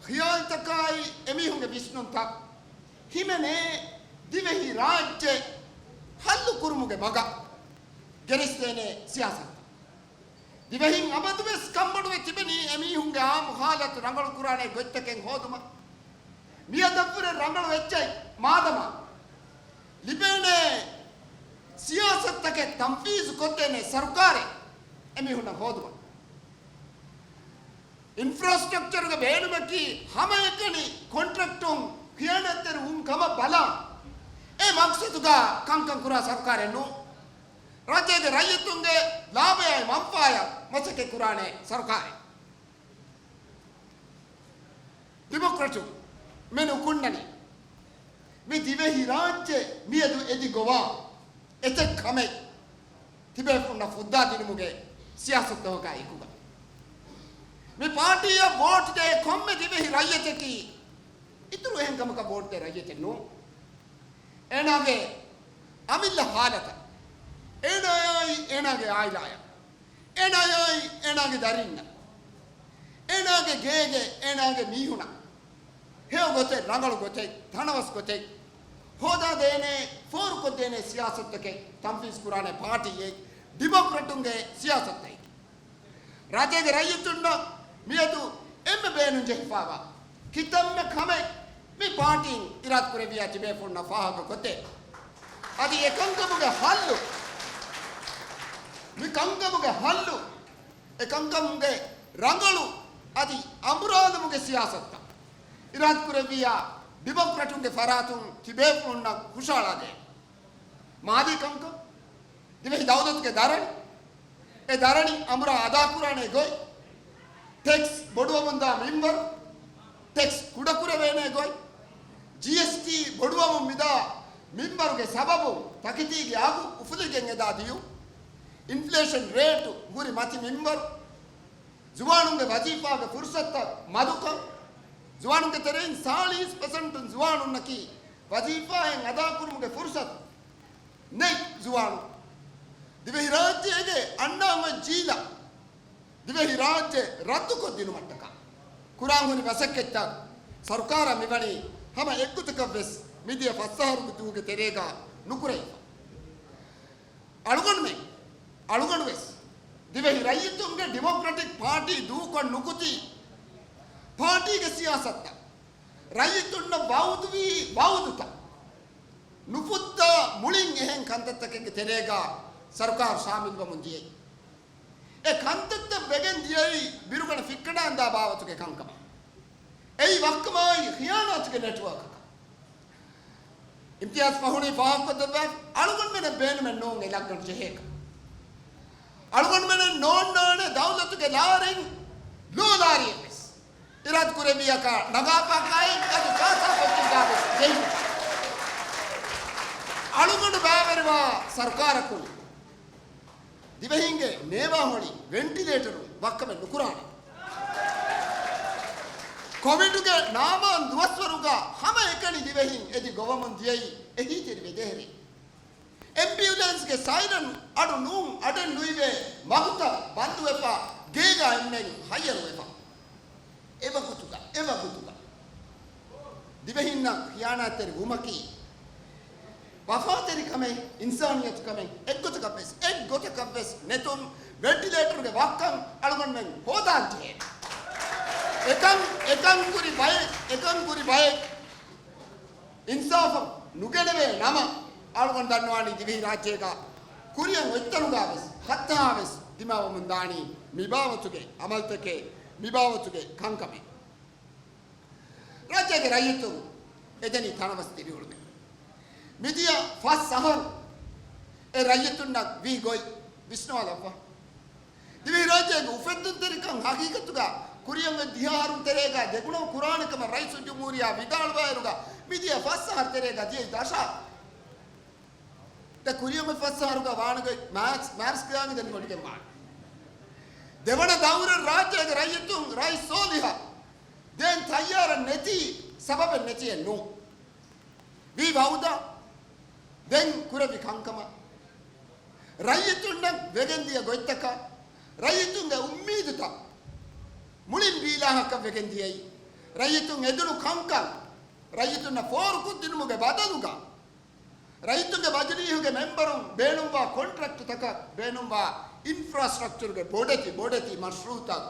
ޚިޔާލުތަކާއި، އެމީހުންގެ ވިސްނުންތައް ހިމެނޭ ދިވެހި ރާއްޖެ ހައްލު ކުރުމުގެ މަގަށް ގެނެސްދޭނެ ސިޔާސަތު. ދިވެހިން އަބަދުވެސް ކަންބޮޑުވެ ތިބެނީ އެމީހުންގެ އާއްމު ހާލަތު ރަނގަޅު ކުރާނެ ގޮތްތަކެއް ހޯދުމަށް. މިއަދަށްވުރެ ރަނގަޅު ވެއްޖެ މާދަމާ ލިބޭނެ ސިޔާސަތުތަކެއް ތަންފީޒު ކޮށްދޭނެ ސަރުކާރެއް އެމީހުންނަށް ހޯދުމަށް. އިންފްރާސްޓްރަކްޗަރުގެ ބޭނުމަކީ ހަމައެކަނި ކޮންޓްރެކްޓުން ޚިޔާނާތްތެރި ވުން ކަމަށް ބަލާ، އެ މަގްސަދުގަ ކަންކަން ކުރާ ސަރުކާރެއް ނޫން. ރާއްޖޭގެ ރައްޔިތުންގެ ލާބަޔާއި މަންފާޔަށް މަސައްކަތް ކުރާނެ ސަރުކާރެއް. ޑިމޮކްރެޓުން މެ ނުކުންނަނީ މި ދިވެހި ރާއްޖެ މިއަދު އެދި ގޮވާ އެތައް ކަމެއް ތިބޭފުޅުންނަށް ފުއްދާދިނުމުގެ ސިޔާސަތުތަކާ އެކުގަ. މި ޕާޓީއަށް ވޯޓް ދޭ ކޮންމެ ދިވެހި ރައްޔިތަކީ އިތުރު އެހެން ކަމަކަށް ވޯޓް ދޭ ރައްޔިތެއް ނޫން. އޭނާގެ އަމިއްލަ ހާލަތަށް، އޭނާޔާއި އޭނާގެ އާއިލާޔަށް، އޭނާޔާއި އޭނާގެ ދަރިންނަށް، އޭނާގެ ގޭގެ އޭނާގެ މީހުނަށް ހެޔޮ ގޮތެއް، ރަނގަޅު ގޮތެއް، ތަނަވަސް ގޮތެއް ހޯދާދޭނެ، ފޯރުކޮށްދޭނެ ސިޔާސަތުތަކެއް ތަންފީޒު ކުރާނެ ޕާޓީއެއް ޑިމޮކްރެޓުންގެ ސިޔާސަތުތައް. ރާއްޖޭގެ ރައްޔިތުންނަށް މިއަދު އެންމެ ބޭނުން ޖެހިފައިވާ ކިތަންމެ ކަމެއް މި ޕާޓީން އިރާދަކުރެއްވިއްޔާ ތިބޭފުޅުންނަށް ފާހަގަކޮށްދޭ. އަދި އެ ކަންކަމުގެ ހައްލު، މި ކަންކަމުގެ ހައްލު، އެ ކަންކަމުގެ ރަނގަޅު އަދި އަނބުރާލުމުގެ ސިޔާސަތުތައް އިރާދަކުރެއްވިއްޔާ ޑިމޮކްރެޓުންގެ ފަރާތުން ތިބޭފުޅުންނަށް ހުށަހަޅާދޭ. މާލީ ކަންކަން، ދިވެހި ދައުލަތުގެ ދަރަނި، އެ ދަރަނި އަނބުރާ އަދާކުރާނެ ގޮތް، ޓެކްސް ބޮޑުވަމުންދާ މިންވަރު، ޓެކްސް ކުޑަކުރެވޭނެ ގޮތް، ޖީއެސްޓީ ބޮޑުވަމުން މިދާ މިންވަރުގެ ސަބަބުން ތަކެތީގެ އަގު އުފުލިގެން އެދާ ދިޔުން، އިންފްލޭޝަން ރޭޓު ހުރި މަތި މިންވަރު، ޒުވާނުންގެ ވަޒީފާގެ ފުރުސަތުތައް މަދުކަން، ޒުވާނުންގެ ތެރެއިން ސާޅީސް ޕަސެންޓުން ޒުވާނުންނަކީ ވަޒީފާއެއް އަދާކުރުމުގެ ފުރުސަތު ނެތް ޒުވާނުން. ދިވެހި ރާއްޖޭގެ އަންނާން އޮތް ޖީލަށް ދިވެހި ރާއްޖެ ރައްދުކޮށްދިނުމަށްޓަކާ ކުރާން ހުރި މަސައްކަތްތައް ސަރުކާރަށް މިވަނީ ހަމަ އެއްގޮތަކަށްވެސް މިދިޔަ ފަސް އަހަރުގެ ދުވަހުގެ ތެރޭގަ ނުކުރެވިފަ. އަޅުގަނޑުމެން، އަޅުގަނޑުވެސް ދިވެހި ރައްޔިތުންގެ ޑިމޮކްރެޓިކް ޕާޓީ ދޫކޮށް ނުކުތީ، ޕާޓީގެ ސިޔާސަތުތައް، ރައްޔިތުންނަށް ވައުދުވި ވައުދުތައް ނުފުއްދާ މުޅިން އެހެން ކަންތައްތަކެއްގެ ތެރޭގަ ސަރުކާރު ޝާމިލްވަމުން ދިޔައީ. އެ ކަންތައްތައް ވެގެން ދިޔައީ ބިރުގަނޑަށް ފިއްކަނޑާންދާ ބާވަތުގެ ކަންކަމަށް. އެއީ ވައްކަމާއި ޚިޔާނާތުގެ ނެޓްވޯކަކަށް. އިމްތިޔާޒް ފަހުނީ ފާހަގަކޮށްދެއްވާ އަޅުގަނޑުމެންނަށް ބޭނުމެއް ނޫން އެ ލައްގަނޑު ޖެހޭކަށް. އަޅުގަނޑުމެންނަށް ނޯންނާނެ ދައުލަތުގެ ލާރިން ލޯލާރިއެއްވެސް. އިރާދަކުރެއްވިއްޔާ ނަގާފާ ކާއެއް އަދި ކާސާ ފޮއްޗެއްގާވެސް ޖެހިފަ. އަޅުގަނޑު ބައިވެރިވާ ސަރުކާރަކުން ދިވެހިންގެ ނޭވާހޮޅި ވެންޓިލޭޓަރު ވައްކަމެއް ނުކުރާނެ. ކޮވިޑުގެ ނާމާން ދުވަސްވަރުގަ ހަމައެކަނި ދިވެހިން އެދި ގޮވަމުން ދިޔައީ އެހީތެރިވެ ދޭހެރޭ. އެމްބިއުލެންސްގެ ސައިރަން އަޑު ނޫން އަޑެއް ނުއިވޭ މަގުތައް ބަންދުވެފަ، ގޭގާ އެންމެން ހައްޔަރުވެފަ. ޚިޔާނާތްތެރި ވުމަކީ، ވަފާތެރިކަމެއް، އިންސާނިއްޔަތުކަމެއް، އެއްގޮތަކަށްވެސް، އެއްގޮތަކަށްވެސް ނެތުން، ވެންޓިލޭޓަރުގެ ވައްކަން އަޅުގަނޑުމެން ހޯދާން ޖެހޭ. އެކަން، އެކަން ކުރި ބައެއް، އެކަން ކުރި ބައެއް އިންސާފަށް ނުގެނެވޭ ނަމަ، އަޅުގަނޑު ދަންނަވާނީ ދިވެހި ރާއްޖޭގަ ކުރިއަށް އޮތްތަނުގަވެސް، ހައްތަހާވެސް ދިމާވަމުން ދާނީ މިބާވަތުގެ އަމަލުތަކެއް، މިބާވަތުގެ ކަންކަމެއް. ރާއްޖޭގެ ރައްޔިތުން އެދެނީ ތަނަވަސް ދިރިއުޅުމެއް. މިދިޔަ ފަސް އަހަރު އެ ރައްޔިތުންނަށް ވީ ގޮތް ވިސްނާލައްވާ. ދިވެހިރާއްޖޭގެ އުފެއްދުންތެރިކަން ހަގީގަތުގަ ކުރިއަށް ދިހަ އަހަރު ތެރޭގަ ދެގުނަވަ ކުރާނެ ކަމަށް ރައީސުލްޖުމްހޫރިއްޔާ ވިދާޅުވާއިރުގަ މިދިޔަ ފަސް އަހަރު ތެރޭގަ ދިޔައީ ދަށާ. ދެ ކުރިއަށް ފަސް އަހަރުގަ ވާނެ ގޮތް މާސް، މާސް ކިޔާން ދެން ގޮޑިގެން ވާނެ. ދެވަނަ ދައުރެއް ރާއްޖޭގެ ރައްޔިތުން ރައީސް ސޯލިހަށް ދޭން ތައްޔާރަށް ނެތީ ސަބަބެއް ނެތިއެއް ނޫން. ވީ ވައުދާ ދެން ކުރެއްވި ކަންކަމަށް ރައްޔިތުންނަށް ވެގެންދިޔަ ގޮތްތަކަށް ރައްޔިތުންގެ އުއްމީދުތައް މުޅިން ބީލާހަކަށް ވެގެންދިޔައީ. ރައްޔިތުން އެދުނު ކަންކަން ރައްޔިތުންނަށް ފޯރުކޮށްދިނުމުގެ ބަދަލުގަ ރައްޔިތުންގެ މަޖިލީހުގެ މެންބަރުން ބޭނުންވާ ކޮންޓްރެކްޓްތަކަށް ބޭނުންވާ އިންފްރާސްޓްރަކްޗަރުގެ ބޮޑެތި، ބޮޑެތި މަޝްރޫއުތައް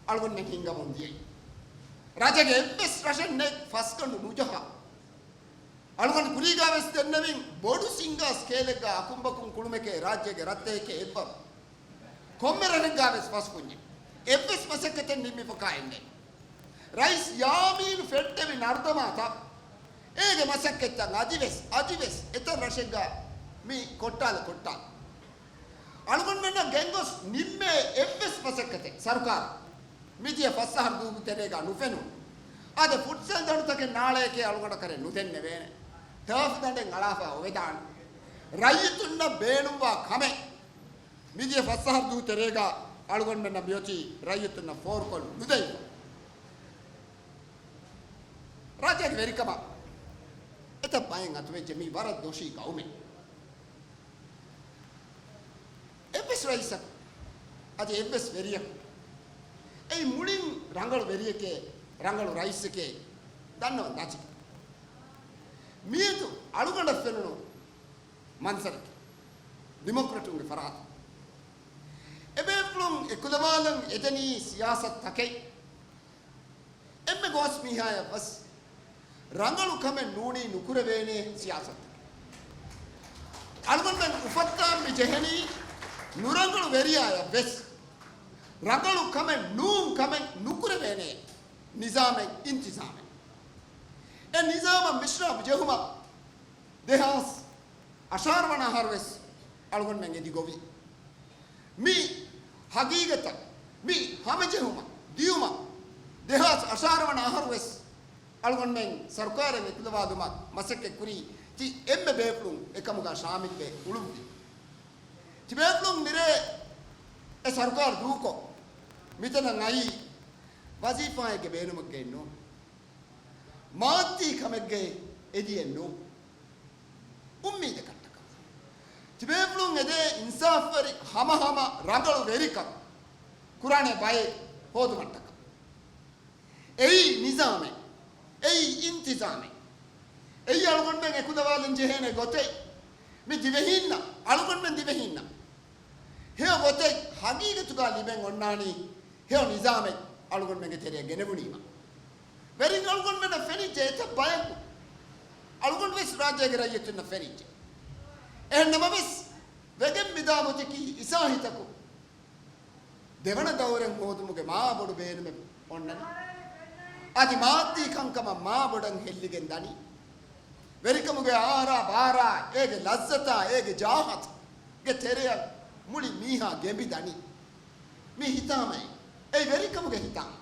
އަޅުގަނޑުމެން ހިންގަމުން ދިޔައީ. ރާއްޖޭގެ އެއްވެސް ރަށެއް ނެތް ފަސްގަނޑު ނުޖަހާ. އަޅުގަނޑު ކުރީގާވެސް ދެންނެވިން ބޮޑު ސިންގާ ސްކޭލެއްގަ އަކުނބަކުން ކުޅުމެކޭ ރާއްޖޭގެ ރަށްތަކެކޭ އެއްވަރު. ކޮންމެ ރަށެއްގާވެސް ފަސް ކުންޏެއް. އެއްވެސް މަސައްކަތެއް ނިންމިފަކާ އެއްނެތް. ރައީސް ޔާމީން ފެއްޓެވި ނަރުދަމާތައް އޭގެ މަސައްކަތްތައް އަދިވެސް، އަދިވެސް އެތައް ރަށެއްގަ މި ކޮއްޓާލަ ކޮއްޓާލަ. އަޅުގަނޑުމެންނަށް ގެންގޮސް ނިންމޭ އެއްވެސް މަސައްކަތެއް ސަރުކާރަށް މިދިޔަ ފަސް އަހަރު ދުވަހު ތެރޭގަ ނުފެނުނު. އާދެ، ފުޓްސަލް ދަނޑުތަކެއް ނާޅަޔަކޭ އަޅުގަނޑަކަށް ނުދެންނެވޭނެ. ޓާފް ދަނޑެއް އަޅާފަ އޮވެދާނެ. ރައްޔިތުންނަށް ބޭނުންވާ ކަމެއް މިދިޔަ ފަސް އަހަރު ދުވަހު ތެރޭގަ އަޅުގަނޑުމެންނަށް މިއޮތީ ރައްޔިތުންނަށް ފޯރުކޮށް ނުދެވިފަ. ރާއްޖޭގެ ވެރިކަމަށް އެތައް ބައެއް އަތުވެއްޖެ. މީ ވަރަށް ދޮށީ ގައުމެއް. އެއްވެސް ރައީސަކު އަދި އެއްވެސް ވެރިޔަކު އެއީ މުޅިން ރަނގަޅު ވެރިޔެކޭ، ރަނގަޅު ރައީސެކޭ ދަންނަވަން ދަތި. މިއަދު އަޅުގަނޑަށް ފެނުނު މަންޒަރަކީ ޑިމޮކްރެޓުންގެ ފަރާތުން އެބޭފުޅުން އެކުލަވާލަން އެދެނީ ސިޔާސަތުތަކެއް. އެންމެ ގޯސް މީހާޔަށް ވެސް ރަނގަޅު ކަމެއް ނޫނީ ނުކުރެވޭނޭ ސިޔާސަތު. އަޅުގަނޑުމެން އުފައްދާން މި ޖެހެނީ ނުރަނގަޅު ވެރިޔާޔަށް ވެސް ރަނގަޅު ކަމެއް ނޫން ކަމެއް ނުކުރެވޭނޭ ނިޒާމެއް، އިންތިޒާމެއް. އެ ނިޒާމަށް މިސްރާބު ޖެހުމަށް ދެހާސް އަށާރަ ވަނަ އަހަރު ވެސް އަޅުގަނޑުމެން އެދި ގޮވި. މި ހަގީގަތަށް މި ހަމަޖެހުމަށް ދިޔުމަށް ދެހާސް އަށާރަ ވަނަ އަހަރު ވެސް އަޅުގަނޑުމެން ސަރުކާރެއް އެކުލަވާލުމަށް މަސައްކަތް ކުރީ. ތި އެންމެ ބޭފުޅުން އެކަމުގަ ޝާމިލްވެ އުޅުއްވި. ތި ބޭފުޅުން މިރޭ އެ ސަރުކާރު ދޫކޮށް، މިތަނަށް އައީ ވަޒީފާއެއްގެ ބޭނުމެއްގައެއް ނޫން. މާއްދީ ކަމެއްގައި އެދިއެއް ނޫން. އުއްމީދަކަށްޓަކާ. ތިބޭފުޅުން އެދޭ އިންސާފުވެރި ހަމަހަމަ ރަނގަޅު ވެރިކަން ކުރާނެ ބައެއް ހޯދުމަށްޓަކާ. އެއީ ނިޒާމެއް. އެއީ އިންތިޒާމެއް. އެއީ އަޅުގަނޑުމެން އެކުލަވާލަން ޖެހޭނެ ގޮތެއް. މި ދިވެހީންނަށް، އަޅުގަނޑުމެން ދިވެހީންނަށް ހެޔޮ ގޮތެއް ހަގީގަތުގަ ލިބެން އޮންނާނީ ހެޔޮ ނިޒާމެއް އަޅުގަނޑުމެންގެ ތެރެއަށް ގެނެވުނީމަ. ވެރިން އަޅުގަނޑުމެންނަށް ފެނިއްޖެ އެތައް ބަޔަކު. އަޅުގަނޑު ވެސް ރާއްޖޭގެ ރައްޔިތުންނަށް ފެނިއްޖެ. އެހެން ނަމަވެސް، ވެގެން މިދާ މުތަކީ އިސާހިތަކު ދެވަނަ ދައުރެއް ހޯދުމުގެ މާ ބޮޑު ބޭނުމެއް އޮންނަނީ. އަދި މާއްދީ ކަންކަމަށް މާ ބޮޑަށް ހެއްލިގެން ދަނީ. ވެރިކަމުގެ އާރާ ބާރާ، އޭގެ ލައްޒަތާ، އޭގެ ޖާހަތުގެ ތެރެއަށް މުޅި މީހާ ގެނބި ދަނީ. މި ހިތާމައެއް. އެއީ ވެރިކަމުގެ ހިތާމަ.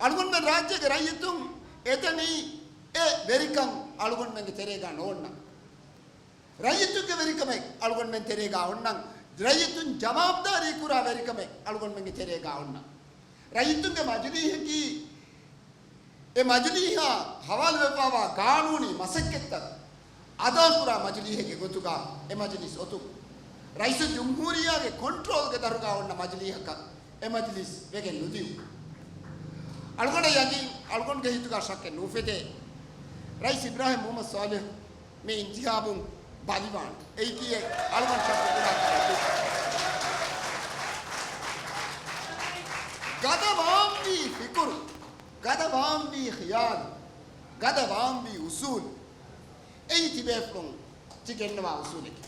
އަޅުގަނޑުމެން ރާއްޖޭގެ ރައްޔިތުން އެދަނީ އެ ވެރިކަން އަޅުގަނޑުމެންގެ ތެރޭގަ ނޯންނަން. ރައްޔިތުންގެ ވެރިކަމެއް އަޅުގަނޑުމެން ތެރޭގަ އޮންނަން. ރައްޔިތުން ޖަވާބުދާރީ ކުރާ ވެރިކަމެއް އަޅުގަނޑުމެންގެ ތެރޭގަ އޮންނަން. ރައްޔިތުންގެ މަޖިލީހަކީ އެ މަޖިލީހާ ހަވާލުވެފަވާ ގާނޫނީ މަސައްކަތްތައް އަދާކުރާ މަޖިލީހެއްގެ ގޮތުގަ އެ މަޖިލީސް އޮތުން. ރައީސުލްޖުމްހޫރިއްޔާގެ ކޮންޓްރޯލްގެ ދަށުގަ އޮންނަ މަޖިލީހަކަށް އެ މަޖިލީސް ވެގެން ނުދިޔުން. އަޅުގަނޑަށް ޔަގީން، އަޅުގަނޑުގެ ހިތުގަ ޝައްކެއް ނުއުފެދޭ. ރައީސް އިބްރާހިމް މުހައްމަދު ސޯލިހު މި އިންތިހާބުން ބަލިވާން. އެއީކީ އަޅުގަނޑު ޝައްކު ކުރާ ކަމެއް. ގަދަވާންވީ ފިކުރު، ގަދަވާންވީ ޚިޔާލު، ގަދަވާންވީ އުސޫލު. އެއީ ތިބޭފުޅުން ތި ގެންނަވާ އުސޫލަކީ.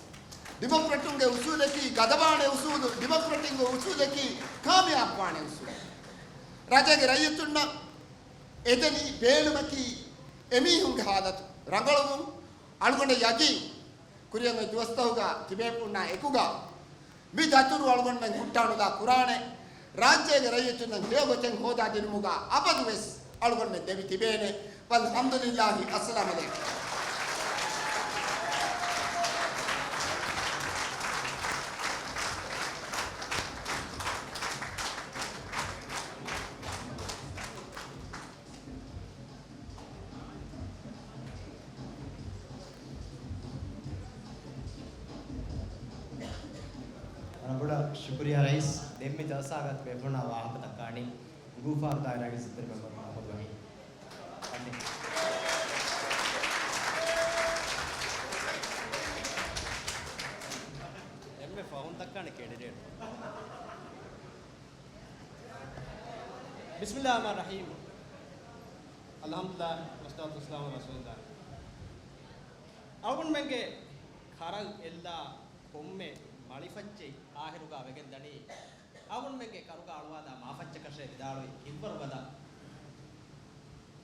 ޑިމޮކްރެޓުންގެ އުސޫލަކީ ގަދަވާނެ އުސޫލު، ޑިމޮކްރެޓުންގެ އުސޫލަކީ ކާމިޔާބުވާނެ އުސޫލު. ރާއްޖޭގެ ރައްޔިތުންނަށް އެދެނީ ބޭނުމަކީ އެމީހުންގެ ހާލަތު ރަނގަޅުވުން. އަޅުގަނޑަށް ޔަގީން ކުރިއަށް އޮތް ދުވަސްތަކުގަ ތިބޭފުޅުންނާ އެކުގަ މި ދަތުރު އަޅުގަނޑުމެން ހުއްޓާނުލާ ކުރާނެ. ރާއްޖޭގެ ރައްޔިތުންނަށް ހެޔޮ ގޮތެއް ހޯދާ ދިނުމުގަ އަބަދުވެސް އަޅުގަނޑުމެން ދެމި ތިބޭނެ. ވަލްޙަމްދުލިއްލާހި. އައްސަލާމް ޢަލައިކުމް. ވަރަށް ބޮޑަށް ޝުކުރިއްޔާ ރައީސް. ދެން މި ޖަލްސާގަ ބޭފުޅުންނާ ވާހަކަ ދައްކާނީ އުނގޫފާރު ދާއިރާގެ އިއްޒަތްތެރި މެމްބަރު މުޙައްމަދު ވަހީދު. ދެންމެ ފަހުން ދައްކާނެ ކެނޑިޑޭޓު. ބިސްމިއްލާހި ރަޙްމާނި ރަޙީމް. އަލްޙަމްދުލިއްލާހި ވައްޞަލާތު ވައްސަލާމު ޢަލާ ރަސޫލިއްލާހި. އަޅުގަނޑުމެންގެ ކަރަށް އެއްލާ ކޮންމެ މަޅިފައްޗެއް އާޚިރުގަ ވެގެން ދަނީ، އަޅުގަނޑުމެންގެ ކަރުގަ އަޅުވާލާ މާފައްޗަކަށޭ ވިދާޅުވި ހިތްވަރު ގަދަ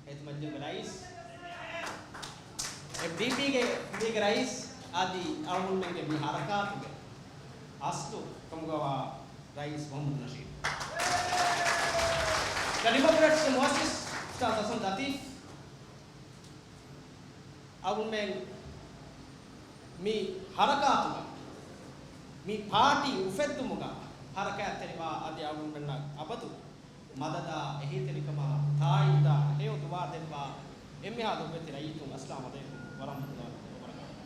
ހިތުމަތްޖެހުނު ރައީސް، އެމްޑީޕީގެ ކުރީގެ ރައީސް އަދި އަޅުގަނޑުމެންގެ މި ހަރަކާތުގެ އަސްލު ކަމުގަވާ ރައީސް މުޙައްމަދު ނަޝީދު. ދަ ޑިމޮކްރެޓްސްގެ މުއައްސިސް އުސްތާޛު ޙަސަން ލަތީފް، އަޅުގަނޑުމެން މި ހަރަކާތުގަ، މި ޕާޓީ އުފެއްދުމުގަ ހަރަކާތްތެރިވާ އަދި އަޅުގަނޑުމެންނަށް އަބަދު މަދަދާ، އެހީތެރިކަމާ، ތާއީދާ، ހެޔޮ ދުޢާ ދެއްވާ އެންމެހާ ލޮބުވެތި ރައްޔިތުން، އައްސަލާމު ޢަލައިކުމް ވަރަޙްމަތުﷲ ވަބަރަކާތުހު.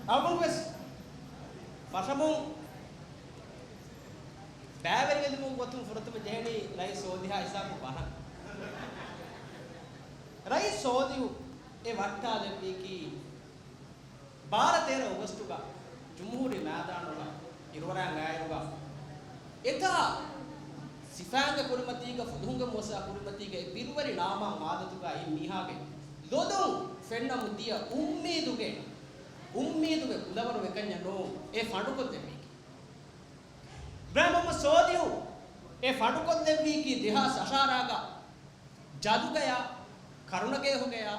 އަޅުގަނޑު ވެސް ފަށަމުން ބައިވެރިވެލުމުގެ ގޮތުން ފުރަތަމަ ޖެހެނީ ރައީސް ސޯލިހާ ހިސާބު ބަހަން. ރައީސް ސޯލިހު އެ ވައްޓާލެއްވީކީ، ބާރަ ތޭރަ އޮގަސްޓުގަ ޖުމްހޫރީ މައިދާނުގަ އިރުއަރާ ގާތްގަނޑުގަ އެތާ ސިފައިންގެ ކުރިމަތީގަ، ފުލުހުންގެ މުއައްސަސާ ކުރިމަތީގަ އެ ބިރުވެރި ނާމާ އާދަތުގައި މީހާގެ ލޮލުން ފެންނަމުން ދިޔަ އުއްމީދުގެ، އުއްމީދުގެ ކުލަވަރު އެކަންޏެއް ނޫން އެ ފަނޑުކޮށްދެއްވީކީ. އިބްރާހިމް މުހައްމަދު ސޯލިހު އެ ފަނޑުކޮށްދެއްވީކީ ދެހާސް އަށާރަގަ ޖަލުގަޔާ، ކަރުނަގޭހުގަޔާ،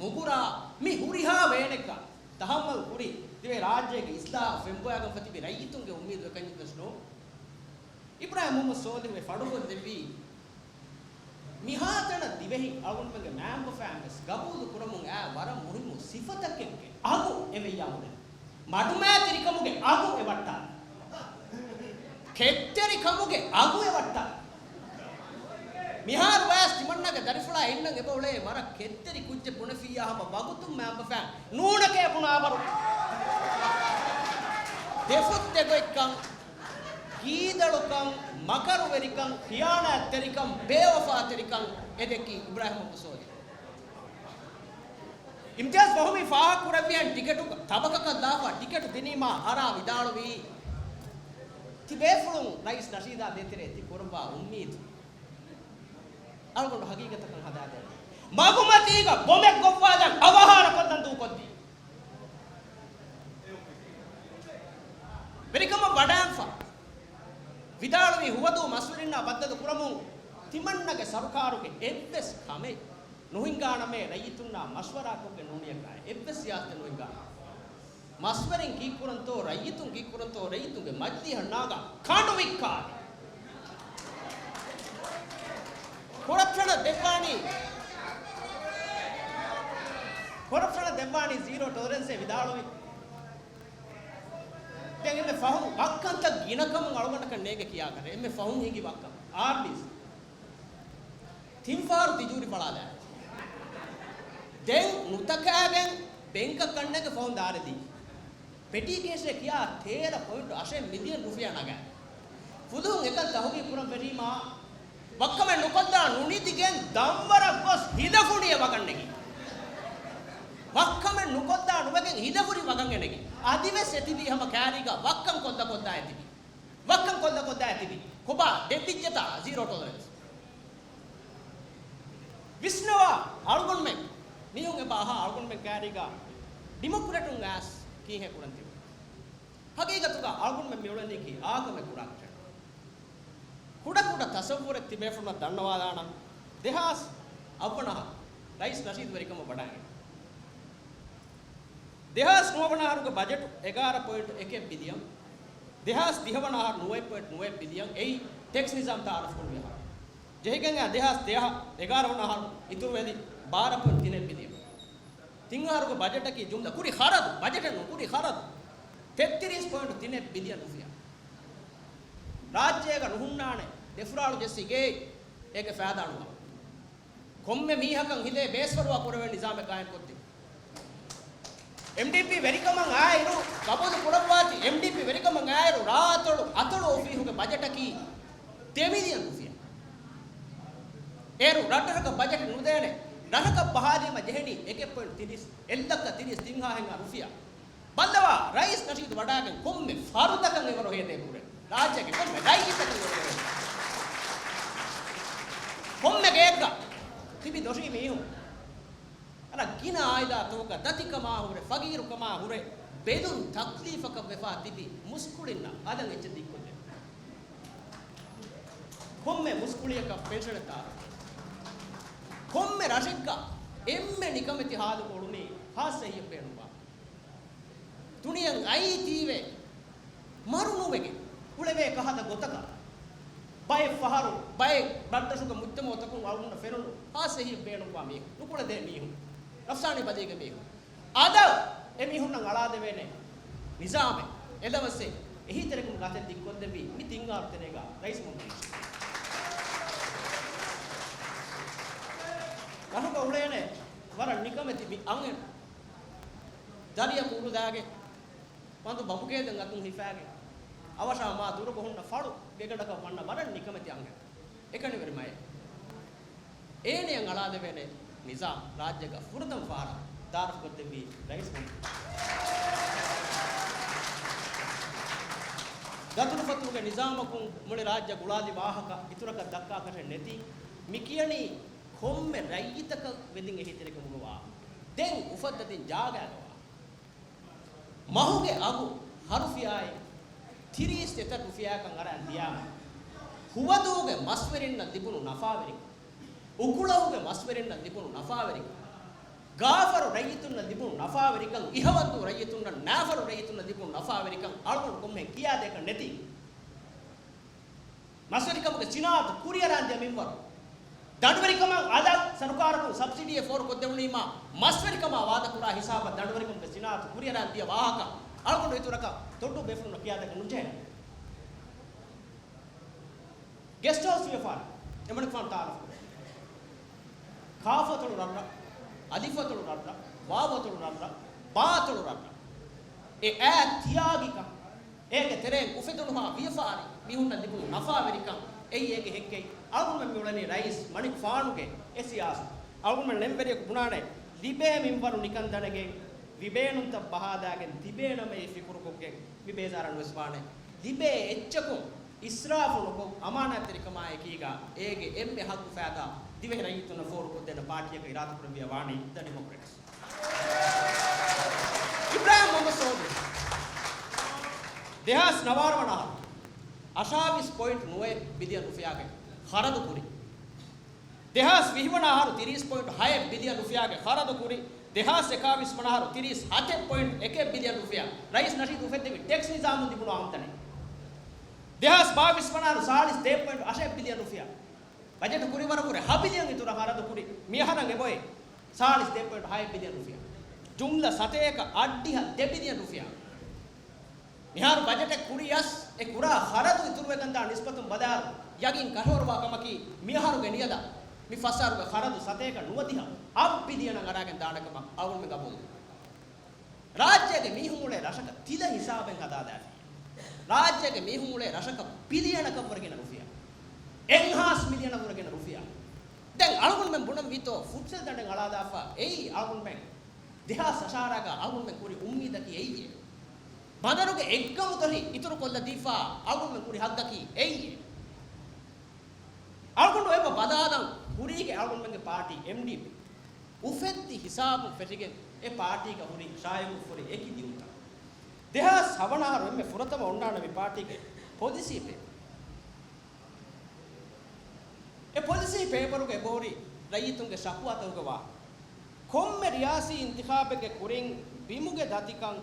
މުގުރާ މި ހުރިހާ ވޭނެއްގަ ތަހައްމަލް ކުރި ދިވެހި ރާއްޖޭގެ އިސްލާހަށް ފެންބޮޔާގަންފަ ތިބި ރައްޔިތުންގެ އުއްމީދު އެކަންޏެއްވެސް ނޫން. އިބްރާހިމް މުހައްމަދު ސޯލިހު އެ ފަނޑުކޮށްދެއްވީ މިހާތަނަށް ދިވެހި އަޅުގަނޑުމެންގެ މައިންބަފައިން ވެސް ގަބޫލު ކުރަމުން އައި ވަރަށް މުހިއްމު ސިފަތަކެއްގެ އަގު އެ ވެއްޔާ ހުރޭ. މަޑުމައިތިރިކަމުގެ އަގު އެ ވައްޓާ. ކެތްތެރިކަމުގެ އަގު އެ ވައްޓާ. މިހާރު ވަޔަސް ތިމަންނަގެ ދަރިފުޅާ އިންނަން އެބަ އުޅޭ ވަރަށް ކެތްތެރި ކުއްޖެއް ބުނެފިއްޔާ ހަމަ ވަގުތުން މައިންބަފައިން ނޫނެކޭ ބުނާވަރު. ދެފުށް ދެގޮތްކަން، ގީދަޅުކަން، މަކަރުވެރިކަން، ޚިޔާނާތްތެރިކަން، ބޭވަފާތެރިކަން އެ ދެއްކީ އިބްރާހިމް އަބްދުއްސޯލިހް. އިމްތިޔާޒް ފަހުމީ ފާހަގަކުރެއްވިހެން ޓިކެޓު ތަބަކަކަށް ލާފަ ޓިކެޓު ދިނީމާ އަރާ ވިދާޅުވީ، ތި ބޭފުޅުން ރައީސް ނަޝީދާ ދޭތެރޭ ތި ކުރައްވާ އުއްމީދު އަޅުގަނޑު ހަގީގަތަކަށް ހަދާދޭން. މަގުމަތީގަ ބޮމެއް ގޮއްވާލަން އަވަހާރަކޮށްލަން ދޫކޮށްދީ. ވެރިކަމަށް ވަޑައިންފަ ވިދާޅުވީ ހުވަދޫ މަސްވެރިންނާ ބައްދަލު ކުރަމުން ތިމަންނަގެ ސަރުކާރުގެ އެއްވެސް ކަމެއް ނުހިނގާނަމޭ، ރައްޔިތުންނާ މަޝްވަރާކޮށްގެން ނޫނިއްޔާ އެއްވެސް ސިޔާސަތެއް ނުހިނގާ. މަސްވެރިން ކީއްކުރަންތޯ، ރައްޔިތުން ކީއްކުރަންތޯ، ރައްޔިތުންގެ މަޖިލީހަށް ނާގާ ކަނޑު ވިއްކާލި. ކޮރަޕްޝަނަށް ދެއްވާނީ، ކޮރަޕްޝަނަށް ދެއްވާނީ ޒީރޯ ޓޮލަރެންސޭ ވިދާޅުވި. ދެން އެންމެ ފަހުން ވައްކަންތައް ގިނަކަމުން އަޅުގަނޑަކަށް ނޭނގެ ކިޔާކަށެއް. އެންމެ ފަހުން ހިނގި ވައްކަން. އާރްޑީސީ. ތިން ފަހަރު ތިޖޫރި ފަޅާލާ. ދެން ނުތަކާގެން ބެންކަށް ކަންނޭނގެ ފަހުން ދާރެދީ. ޕެޓީ ކޭޝްއޭ ކިޔާ ތޭރަ ޕޮއިންޓު އަށެއް މިލިއަން ރުފިޔާ ނަގާ. ފުލުހުން އެކަން ތަހުގީގު ކުރަން ފެށީމާ، ވައްކަމެއް ނުކޮށްލާ ނުނިދިގެން ދަންވަރަށް ގޮސް ހިލަފުނިއެއް ވަގަށް ނެގި. ވައްކަމެއް ނުކޮށްލާ ނުވެގެން ހިލަފުނި ވަގަށް ނެގި. އަދިވެސް އެތިބީ ހަމަ ކާރީގަ ވައްކަން ކޮށްލަ ކޮށްލާ އެތިބީ. ވައްކަން ކޮށްލަ ކޮށްލާ އެތިބީ. ކޮބާ ދެއްވިއްޖެތާ ޒީރޯ ޓޮލަރެންސް. ވިސްނަވާ އަޅުގަނޑުމެން. މީހުން އެބަ އަހާ އަޅުގަނޑުމެން ކާރީގަ ޑިމޮކްރެޓުން އައިސް ކީހެއް ކުރަން ތިބުނީ. ހަގީގަތުގަ އަޅުގަނޑުމެން މިއުޅެނީކީ އާކަމެއް ކުރާކަށެއް. ކުޑަކުޑަ ތަސައްވުރެއް ތިބޭފުޅުންނަށް ދަންނަވާލާނަން. ދެހާސް އަށްވަނަ އަހަރު ރައީސް ނަޝީދު ވެރިކަމަށް ވަޑައިގެން. ދެހާސް ނުވަވަނަ އަހަރުގެ ބަޖެޓު އެގާރަ ޕޮއިންޓް އެކެއް ބިލިއަން. ދެހާސް ދިހަވަނަ އަހަރު ނުވައެއް ޕޮއިންޓް ނުވައެއް ބިލިއަން. އެއީ ޓެކްސް ނިޒާމް ތައާރަފް ކުރުމުގެ އަހަރު. ޖެހިގެން އާ ދެހާސް ދެހަ އެގާރަ ވަނަ އަހަރު އިތުރުވެލި ބާރަ ޕޮއިންޓް ތިނެއް ބިލިއަން. ތިން އަހަރުގެ ބަޖެޓަކީ ޖުމްލަ ކުރި ޚަރަދު، ބަޖެޓެއް ނޫން، ކުރި ޚަރަދު ތެއްތިރީސް ޕޮއިންޓް ތިނެއް ބިލިއަން ރުފިޔާ. ރާއްޖޭގަ ނުހުންނާނެ ދެފުރާޅު ޖެއްސި ގެއެއް އޭގެ ފައިދާ ނުވާ. ކޮންމެ މީހަކަށް ހިލޭ ބޭސްފަރުވާ ކުރެވޭ ނިޒާމެއް ގާއިމްކޮށްދިން. އެމްޑީޕީ ވެރިކަމަށް އާއިރު، ގަބޫލު ކުރައްވާތި އެމްޑީޕީ ވެރިކަމަށް އާއިރު، ރާއަތޮޅު އަތޮޅު އޮފީހުގެ ބަޖެޓަކީ ދެ މިލިއަން ރުފިޔާ. އޭރު ރަށްރަށަކަށް ބަޖެޓެއް ނުދޭނެ. ރަށަކަށް ބަހާލީމަ ޖެހެނީ އެކެއް ޕޮއިންޓް ތިރީސް، އެއްލައްކަ ތިރީސް ތިން ހާހެއްހާ ރުފިޔާ. ބައްލަވާ، ރައީސް ނަޝީދު ވަޑައިގެން ކޮންމެ ފަރުދަކަށް އެވަރު ހޭދައެއް ކުރޭ. ރާއްޖޭގެ ކޮންމެ ރައްޔިތަކަށް އެވަރު ހޭދަ. ކޮންމެ ގެއެއްގަ ތިބި ދޮށީ މީހުން. އަންނަ ގިނަ އާއިލާތަކުގަ ދަތިކަމާ ހުރެ، ފަގީރުކަމާ ހުރެ، ބެލުން ތަކްލީފަކަށް ވެފާ ތިބި މުސްކުޅިންނަށް އަދަން އެއްޗެއް ދިއްކޮށްދޭން. ކޮންމެ މުސްކުޅިއަކަށް ޕެންޝަނެއް ދާ. ކޮންމެ ރަށެއްގަ އެންމެ ނިކަމެތި ހާލުގަ އުޅުނީ ހާއްސަ އެހީއެއް ބޭނުންވާ. ދުނިޔެއަށް އައީތީވެ މަރު ނުވެގެން އުޅެވޭ ކަހަލަ ގޮތަކަށް، ބައެއް ފަހަރު ބައެއް ރަށްރަށުގެ މުޖްތަމަޢުތަކުން އަޅުގަނޑަށް ފެނުނު ހާއްސަ އެހީއެއް ބޭނުންވާ މީހުން، ނުކުޅެދޭ މީހުން، ނަފްސާނީ ބަލީގެ މީހުން. އަދަށް އެމީހުންނަށް އަޅާދެވޭނެ ނިޒާމެއް، އެލަވަސް އެހީތެރިކަމުގެ އަތެއް ދިއްކޮށްދެއްވީ މި ތިން އަހަރު ތެރޭގަ ރައީސް މުހައްމަދު ރަށުގަ އުޅޭނެ ވަރަށް ނިކަމެތި މި އަންހެން. ދަރިއަކު އުރުދާގެ މަދު ބަމުގޭދަން އަތުން ހިފާގެ، އަވަށާ މާ ދުރުގަ ހުންނަ ފަޅު ގެގަނޑަކަށް ވަންނަ ވަރަށް ނިކަމެތި އަންހެން. އެކަނިވެރި މައެއް. އޭނަޔަށް އަޅާދެވޭނެ ނިޒާމް ރާއްޖޭގަ ފުރަތަމަ ފަހަރަށް ތައާރަފްކޮށްދެއްވީ ރައީސް މުހައްމަދު. ދަތުރުފަތުރުގެ ނިޒާމަކުން މުޅި ރާއްޖެ ގުޅާލި ވާހަކަ އިތުރަކަށް ދައްކާކަށެއް ނެތި. މި ކިޔަނީ ކޮންމެ ރައްޔިތަކަށް ވެދިން އެހީތެރިކަމުގަ ވާ. ދެން އުފައްދަދިން ޖާގައިގަ ވާ. މަހުގެ އަގު ހަ ރުފިޔާއިން ތިރީސް ދެތައް ރުފިޔާއަކަށް އަރާން ދިޔާމަ، ހުވަދޫގެ މަސްވެރިންނަށް ލިބުނު ނަފާވެރިކަން، އުކުޅަހުގެ މަސްވެރިންނަށް ލިބުނު ނަފާވެރިކަން، ގާފަރު ރައްޔިތުންނަށް ލިބުނު ނަފާވެރިކަން، އިހަވަންދޫ ރައްޔިތުންނަށް، ނާފަރު ރައްޔިތުންނަށް ލިބުނު ނަފާވެރިކަން އަޅުގަނޑު ކޮންމެހެން ކިޔާދޭކަށް ނެތި. މަސްވެރިކަމުގެ ސިނާއަތު ކުރިއަރާން ދިޔަ މިންވަރު. ދަނޑުވެރިކަމަށް އަލަށް ސަރުކާރަކުން ސަބްސިޑީއެއް ފޯރުކޮށްދެވުނީމާ، މަސްވެރިކަމާ ވާދަކުރާ ހިސާބަށް ދަނޑުވެރިކަމުގެ ސިނާއަތު ކުރިއަރާން ދިޔަ ވާހަކަ އަޅުގަނޑު އިތުރަކަށް ދޮއްޑޫ ބޭފުޅުންނަށް ކިޔާދޭކަށް ނުޖެހޭނެ. ގެސްޓް ހައުސް ވިޔަފާރި އެމަނިކުފާނު ތައާރަފް ކުރޭ. ކާފު އަތޮޅު ރަށްރަށް، އަލިފު އަތޮޅު ރަށްރަށް، ވާވު އަތޮޅު ރަށްރަށް، ބާ އަތޮޅު ރަށްރަށް. އެ އާ ތިޔާގިކަން، އޭގެ ތެރެއިން އުފެދުނުހާ ވިޔަފާރި، މީހުންނަށް ލިބުނު ނަފާވެރިކަން، އެއީ އޭގެ ހެއްކެއް. އަޅުގަނޑުމެން މިއުޅެނީ ރައީސް މަނިކުފާނުގެ އެ ސިޔާސަތު. އަޅުގަނޑުމެން ޅެންވެރިޔަކު ބުނާނެ، ލިބޭ މިންވަރު ނިކަން ދަނެގެން، ވިބޭނުންތައް ބަހާލާގެން ތިބޭނަމޭ ފިކުރުކޮށްގެން މި ބޭޒާރަށް ނުވެސް ވާނެ. ލިބޭ އެއްޗަކުން އިސްރާފު ނުކޮށް، އަމާނާތްތެރިކަމާއެކީގަ އޭގެ އެންމެ ހައްގު ފައިދާ ދިވެހި ރައްޔިތުންނަށް ފޯރުކޮށްދޭނެ ޕާޓީއަކަށް އިރާދަކުރެއްވިޔާ ވާނީ ދަ ޑިމޮކްރެޓްސް. އިބްރާހިމް މުހައްމަދު ސޯލިހު. ދެހާސް ނަވާރަ ވަނަ އަހަރު އަށާވީސް ޕޮއިންޓް ނުވައެއް ބިލިއަން ރުފިޔާގެ ޚަރަދު ކުރި. ދެހާސް ވިހި ވަނަ އަހަރު ތިރީސް ޕޮއިންޓް ހައެއް ބިލިއަން ރުފިޔާގެ ޚަރަދު ކުރި. ދެހާސް އެކާވީސް ވަނަ އަހަރު ތިރީސް ހަތެއް ޕޮއިންޓް އެކެއް ބިލިއަން ރުފިޔާ. ރައީސް ނަޝީދު އުފެއްދެވި ޓެކްސް ނިޒާމުން ލިބުނު އާމްދަނީ. ދެހާސް ބާވީސް ވަނަ އަހަރު ސާޅީސް ދޭއް ޕޮއިންޓް އަށެއް ބިލިއަން ރުފިޔާ. ބަޖެޓު ކުރިވަރަކުރެ ހަ ބިލިއަން އިތުރަށް ޚަރަދު ކުރި. މިއަހަރަށް އެބޮތް ސާޅީސް ދޭއް ޕޮއިންޓް ހައެއް ބިލިއަން ރުފިޔާ. ޖުމްލަ ސަތޭކަ އަށްޑިހަ ދެ ބިލިއަން ރުފިޔާ. މިހާރު ބަޖެޓެއް ކުރިޔަސް އެ ކުރާ ޚަރަދު އިތުރުވެގެންދާ ނިސްބަތުން ބަލާއިރު، ޔަގީން ކަށަވަރުވާ ކަމަކީ، މިއަހަރުގެ ނިޔަލަށް މި ފަސް އަހަރުގެ ޚަރަދު ސަތޭކަ ނުވަދިހަ އަށް ބިލިއަނަށް އަރާގެން ދާނެ ކަމަށް އަޅުގަނޑުމެން ގަބޫލު. ރާއްޖޭގެ މީހުން އުޅޭ ރަށަކަށް ތިލަ ހިސާބެއް ހަދާދާތީ. ރާއްޖޭގެ މީހުން އުޅޭ ރަށަކަށް ބިލިއަނަކަށްވުރެ ގިނަ ރުފިޔާ. އެއްހާސް މިލިއަނަށްވުރެ ގިނަ ރުފިޔާ. ދެން އަޅުގަނޑުމެން ބުނަން ވީތޯ، ފުޓްސަލް ދަނޑެއް އަޅާލާފަ އެއީ އަޅުގަނޑުމެން ދެހާސް އަށާރަގަ އަޅުގަނޑުމެން ކުރި އުއްމީދަކީ އެއީ. ބަނދަރުގެ އެއްގަމުތޮށި އިތުރުކޮށްލަދީފަ އަޅުގަނޑުމެން ކުރި ހައްގަކީ އެއީ. އަޅުގަނޑު އެބަ ބަލާލަން ކުރީގެ އަޅުގަނޑުމެންގެ ޕާޓީ އެމްޑީޕީ އުފެއްދި ހިސާބުން ފެށިގެން އެ ޕާޓީގަ ހުރި ޝާއިޢުކޮށްފަ ހުރި އެކި ދިއުންތައް. ދެހާސް ހަވަނަ އަހަރު އެންމެ ފުރަތަމަ އޮންނާނެ މި ޕާޓީގެ ޕޮލިސީ ޕޭޕަރު. އެ ޕޮލިސީ ޕޭޕަރުގަ އެބަހުރި ރައްޔިތުންގެ ޝަކުވާތަކުގެ ވާހަކަ. ކޮންމެ ރިޔާސީ އިންތިޚާބެއްގެ ކުރިން ބިމުގެ ދަތިކަން،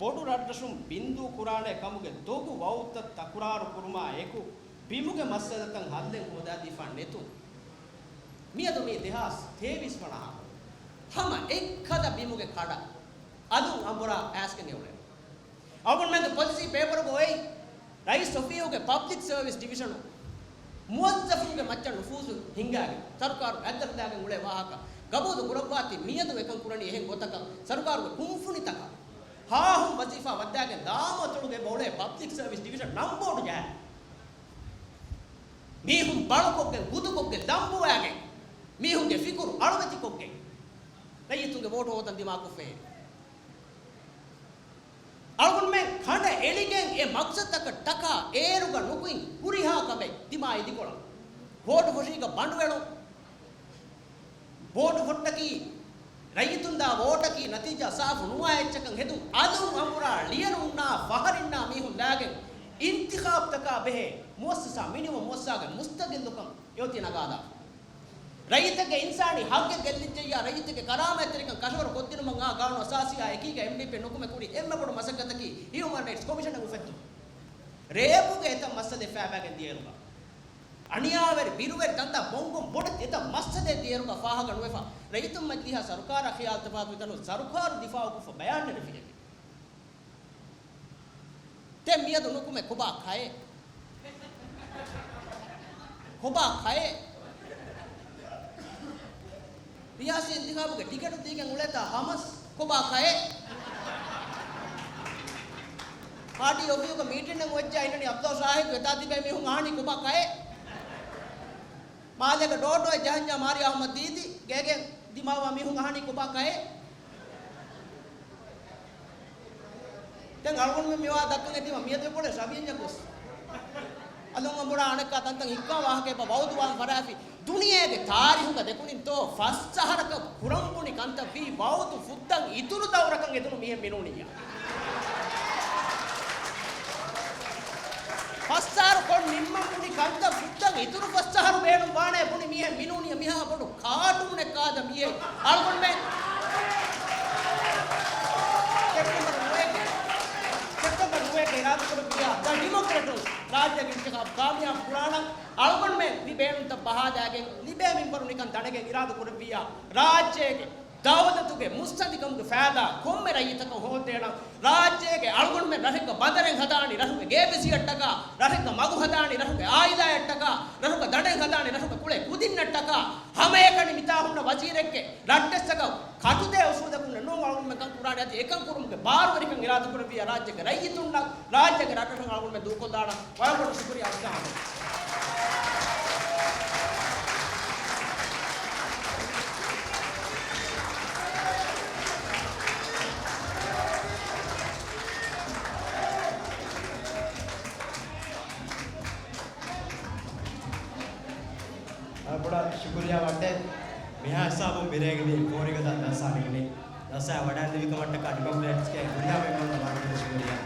ބޮޑު ރަށްރަށުން ބިންދޫ ކުރާނެ ކަމުގެ ދޮގު ވައުދުތައް ތަކުރާރު ކުރުމާ އެކު، ބިމުގެ މައްސަލަތައް ހައްލެއް ހޯދާދީފަ ނެތުން. މިއަދު މީ ދެހާސް ތޭވީސް ވަނަ އަހަރު. ހަމަ އެއްކަލަ ބިމުގެ ކަޑަ އަލުން އަނބުރާ އައިސްގެން އެ އުޅެނީ. އަޅުގަނޑުމެންގެ ޕޮލިސީ ޕޭޕަރުގަ އޮތް ރައީސް އޮފީހުގެ ޕަބްލިކް ސަރވިސް ޑިވިޝަނު މުވައްޒަފުންގެ މައްޗަށް ނުފޫޒު ހިންގާގެން، ސަރުކާރު އަތްދަށުދާގެން އުޅޭ ވާހަކަ ގަބޫލު ކުރައްވާތީ، މިއަދު އެކަން ކުރަނީ އެހެން ގޮތަކަށް ސަރުކާރުގެ ކުންފުނިތަކަށް ހާހުން ވަޒީފާ ވައްދާގެން ދާމަތޮޅުގަ އެބަ އުޅޭ ޕަބްލިކް ސަރވިސް ޑިވިޝަން ނަން ބޯޑު ޖަހާ، މީހުން ބަޅުކޮށްގެން، ގުދުކޮށްގެން، ލަނބުވާގެން، މީހުންގެ ފިކުރު އަޅުވެތިކޮށްގެން، ރައްޔިތުންގެ ވޯޓު ހޯދަން ދިމާކޮށްފައޭ. އަޅުގަނޑުމެން ކަނޑަ އެޅިގެން އެ މަގްސަދަކަށް ޓަކާ އޭރުގަ ނުކުތް ހުރިހާ ކަމެއް ދިމާ އިދިކޮޅަށް. ވޯޓު ފޮށީގަ ބަނޑުއެޅުން. ވޯޓު ފޮށްޓަކީ، ރައްޔިތުން ދާ ވޯޓަކީ ނަތީޖާ ސާފު ނުވާ އެއްޗަކަށް ހެދުން. އަލުން އަނބުރާ ޅިޔަނު އުންނާ ފަހަރިންނާ މީހުން ލާގެން އިންތިޚާބްތަކާ ބެހޭ މުއައްސަސާ މިނިވަން މުއައްސަސާގެ މުސްތަގިއްލުކަން އެއޮތީ ނަގާލާފަ. ރައްޔިތެއްގެ އިންސާނީ ހައްގެއް ގެއްލިއްޖެއްޔާ، ރައްޔިތެއްގެ ކަރާމަތްތެރިކަން ކަށަވަރު ކޮށްދިނުމަށް އާ ގާނޫނު އަސާސީއާ އެކީގަ އެމްޑީޕީ ނުކުމެ ކުރި އެންމެ ބޮޑު މަސައްކަތަކީ ހިއުމަން ރައިޓްސް ކޮމިޝަނެއް އުފެއްދުން. ރޭޕުގެ އެތައް މައްސަލައެއް ފައިބާގެން ދިޔައިރުގަ، އަނިޔާވެރި، ބިރުވެރި ދަންދާ ބޮންގޮން ބޮޑެތި އެތައް މައްސަލައެއް ދިޔައިރުގަ ފާހަގަ ނުވެފަ، ރައްޔިތުން މަޖިލީހާ ސަރުކާރާ ޚިޔާލު ތަފާތު ވިތަނު ސަރުކާރު ދިފާއުކޮށްފަ ބަޔާން ނެރެފިއެވެ. ދެން މިއަދު ނުކުމެ ކޮބާ ކައެއް؟ ކޮބާ ކައެއް؟ ރިޔާސީ އިންތިޚާބުގެ ޓިކެޓު ދީގެން އުޅޭތާ ހަމަސް ކޮބާ ކައެއް؟ ޕާޓީ އޮފީހުގަ މީޓިންއެއް އޮތްޖާ އިންނަނީ އަބްދުﷲ ޝާހިދު އެތާ ތިބޭ މީހުން އަހަނީ ކޮބާ ކައެއް؟ މާލޭގަ ޑޯޑޯއެއް ޖަހަންޏާ މާރިޔާ އަޙްމަދު ދީދީ ގޭގެ ދިމާވާ މީހުން އަހަނީ ކޮބާ ކައެއް؟ ދެން އަޅުގަނޑުމެން މިވާ ދައްކަން އެދީމަ މިއަދު އެބޮޑެ ޝަވިޔަންޏަށް ގޮސް. އަލުން އަނބުރާ އަނެއްކާ ތަންތަން ހިއްކާ ވާހަކަ އެބަ ވައުދުވާން ފަރާފި. ދުނިޔޭގެ ތާރީހުގަ ދެކުނިންތޯ ފަސް އަހަރަކަށް ކުރަން ބުނި ކަންތައް ވީ ވައުދު ފުއްދަން އިތުރު ދައުރަކަށް އެދުނު މީހެއް މިނޫނިއްޔާ. ފަސް އަހަރު ކޮށް ނިންމަން ބުނި ކަންތައް ފުއްދަން އިތުރު ފަސް އަހަރު ބޭނުން ވާނޭ ބުނި މީހެއް މިނޫނިއްޔާ. މިހާ ބޮޑު ކާޓޫނެއް ކާދަ މީހެއް އަޅުގަނޑުމެން ސެޕްޓެމްބަރު ނުވައެއްގެ، ސެޕްޓެމްބަރު ނުވައެއްގެ އިރާދަ ކުރެއްވިއްޔާ، ދަ ޑިމޮކްރެޓުން ރާއްޖޭގެ އިންތިޚާބު ކާމިޔާބު ކުރާނަން އަޅުގަނޑުމެން މި ބޭނުންތައް ބަހާލާގެން ލިބޭ މިންވަރު ނިކަން ދަނެގެން އިރާދަ ކުރެއްވިއްޔާ، ރާއްޖޭގެ ދައުލަތުގެ މުއްސަނދިކަމުގެ ފައިދާ ކޮންމެ ރައްޔިތަކަށް ހޯދޭނަން. ރާއްޖޭގެ އަޅުގަނޑުމެން ރަށެއްގަ ބަނދަރެއް ހަދާނީ ރަށުގެ ގޭބިސީއަށްޓަކާ، ރަށެއްގަ މަގު ހަދާނީ ރަށުގެ އާއިލާއަށްޓަކާ، ރަށުގަ ދަނޑެއް ހަދާނީ ރަށުގެ ކުޅޭ ކުދިންނަށްޓަކާ، ހަމައެކަނި މިތާ ހުންނަ ވަޒީރެއްގެ ރައްޓެއްސަކަށް ކަޓުދޭ އުސޫލަކުން ނޫން އަޅުގަނޑުމެން ކަން ކުރާނީ. އަދި އެކަން ކުރުމުގެ ބާރުވެރިކަން އިރާދަކުރެއްވިއްޔާ ރާއްޖޭގެ ރައްޔިތުންނަށް، ރާއްޖޭގެ ރަށްރަށުން އަޅުގަނޑުމެން ދޫކޮށްލާނަން. ވަރަށް ބޮޑަށް ޝުކުރިއްޔާ އައްސަލާމް. ވަރަށް ބޮޑަށް ޝުކުރިއްޔާ ވައްޓޭ. މިހާ ހިސާބުން މިރޭގެ މި ފޯރިގަދަ ދަސްހާ ނިކުނީ. ދަސްހާ ވަޑައިންދެވި ކަމަށްޓަކާ ޑިމޮކްރެޓްސްގެ ހުރިހާ މެމްބަރުންނަށް ވަރަށް ބޮޑަށް ޝުކުރިއްޔާ.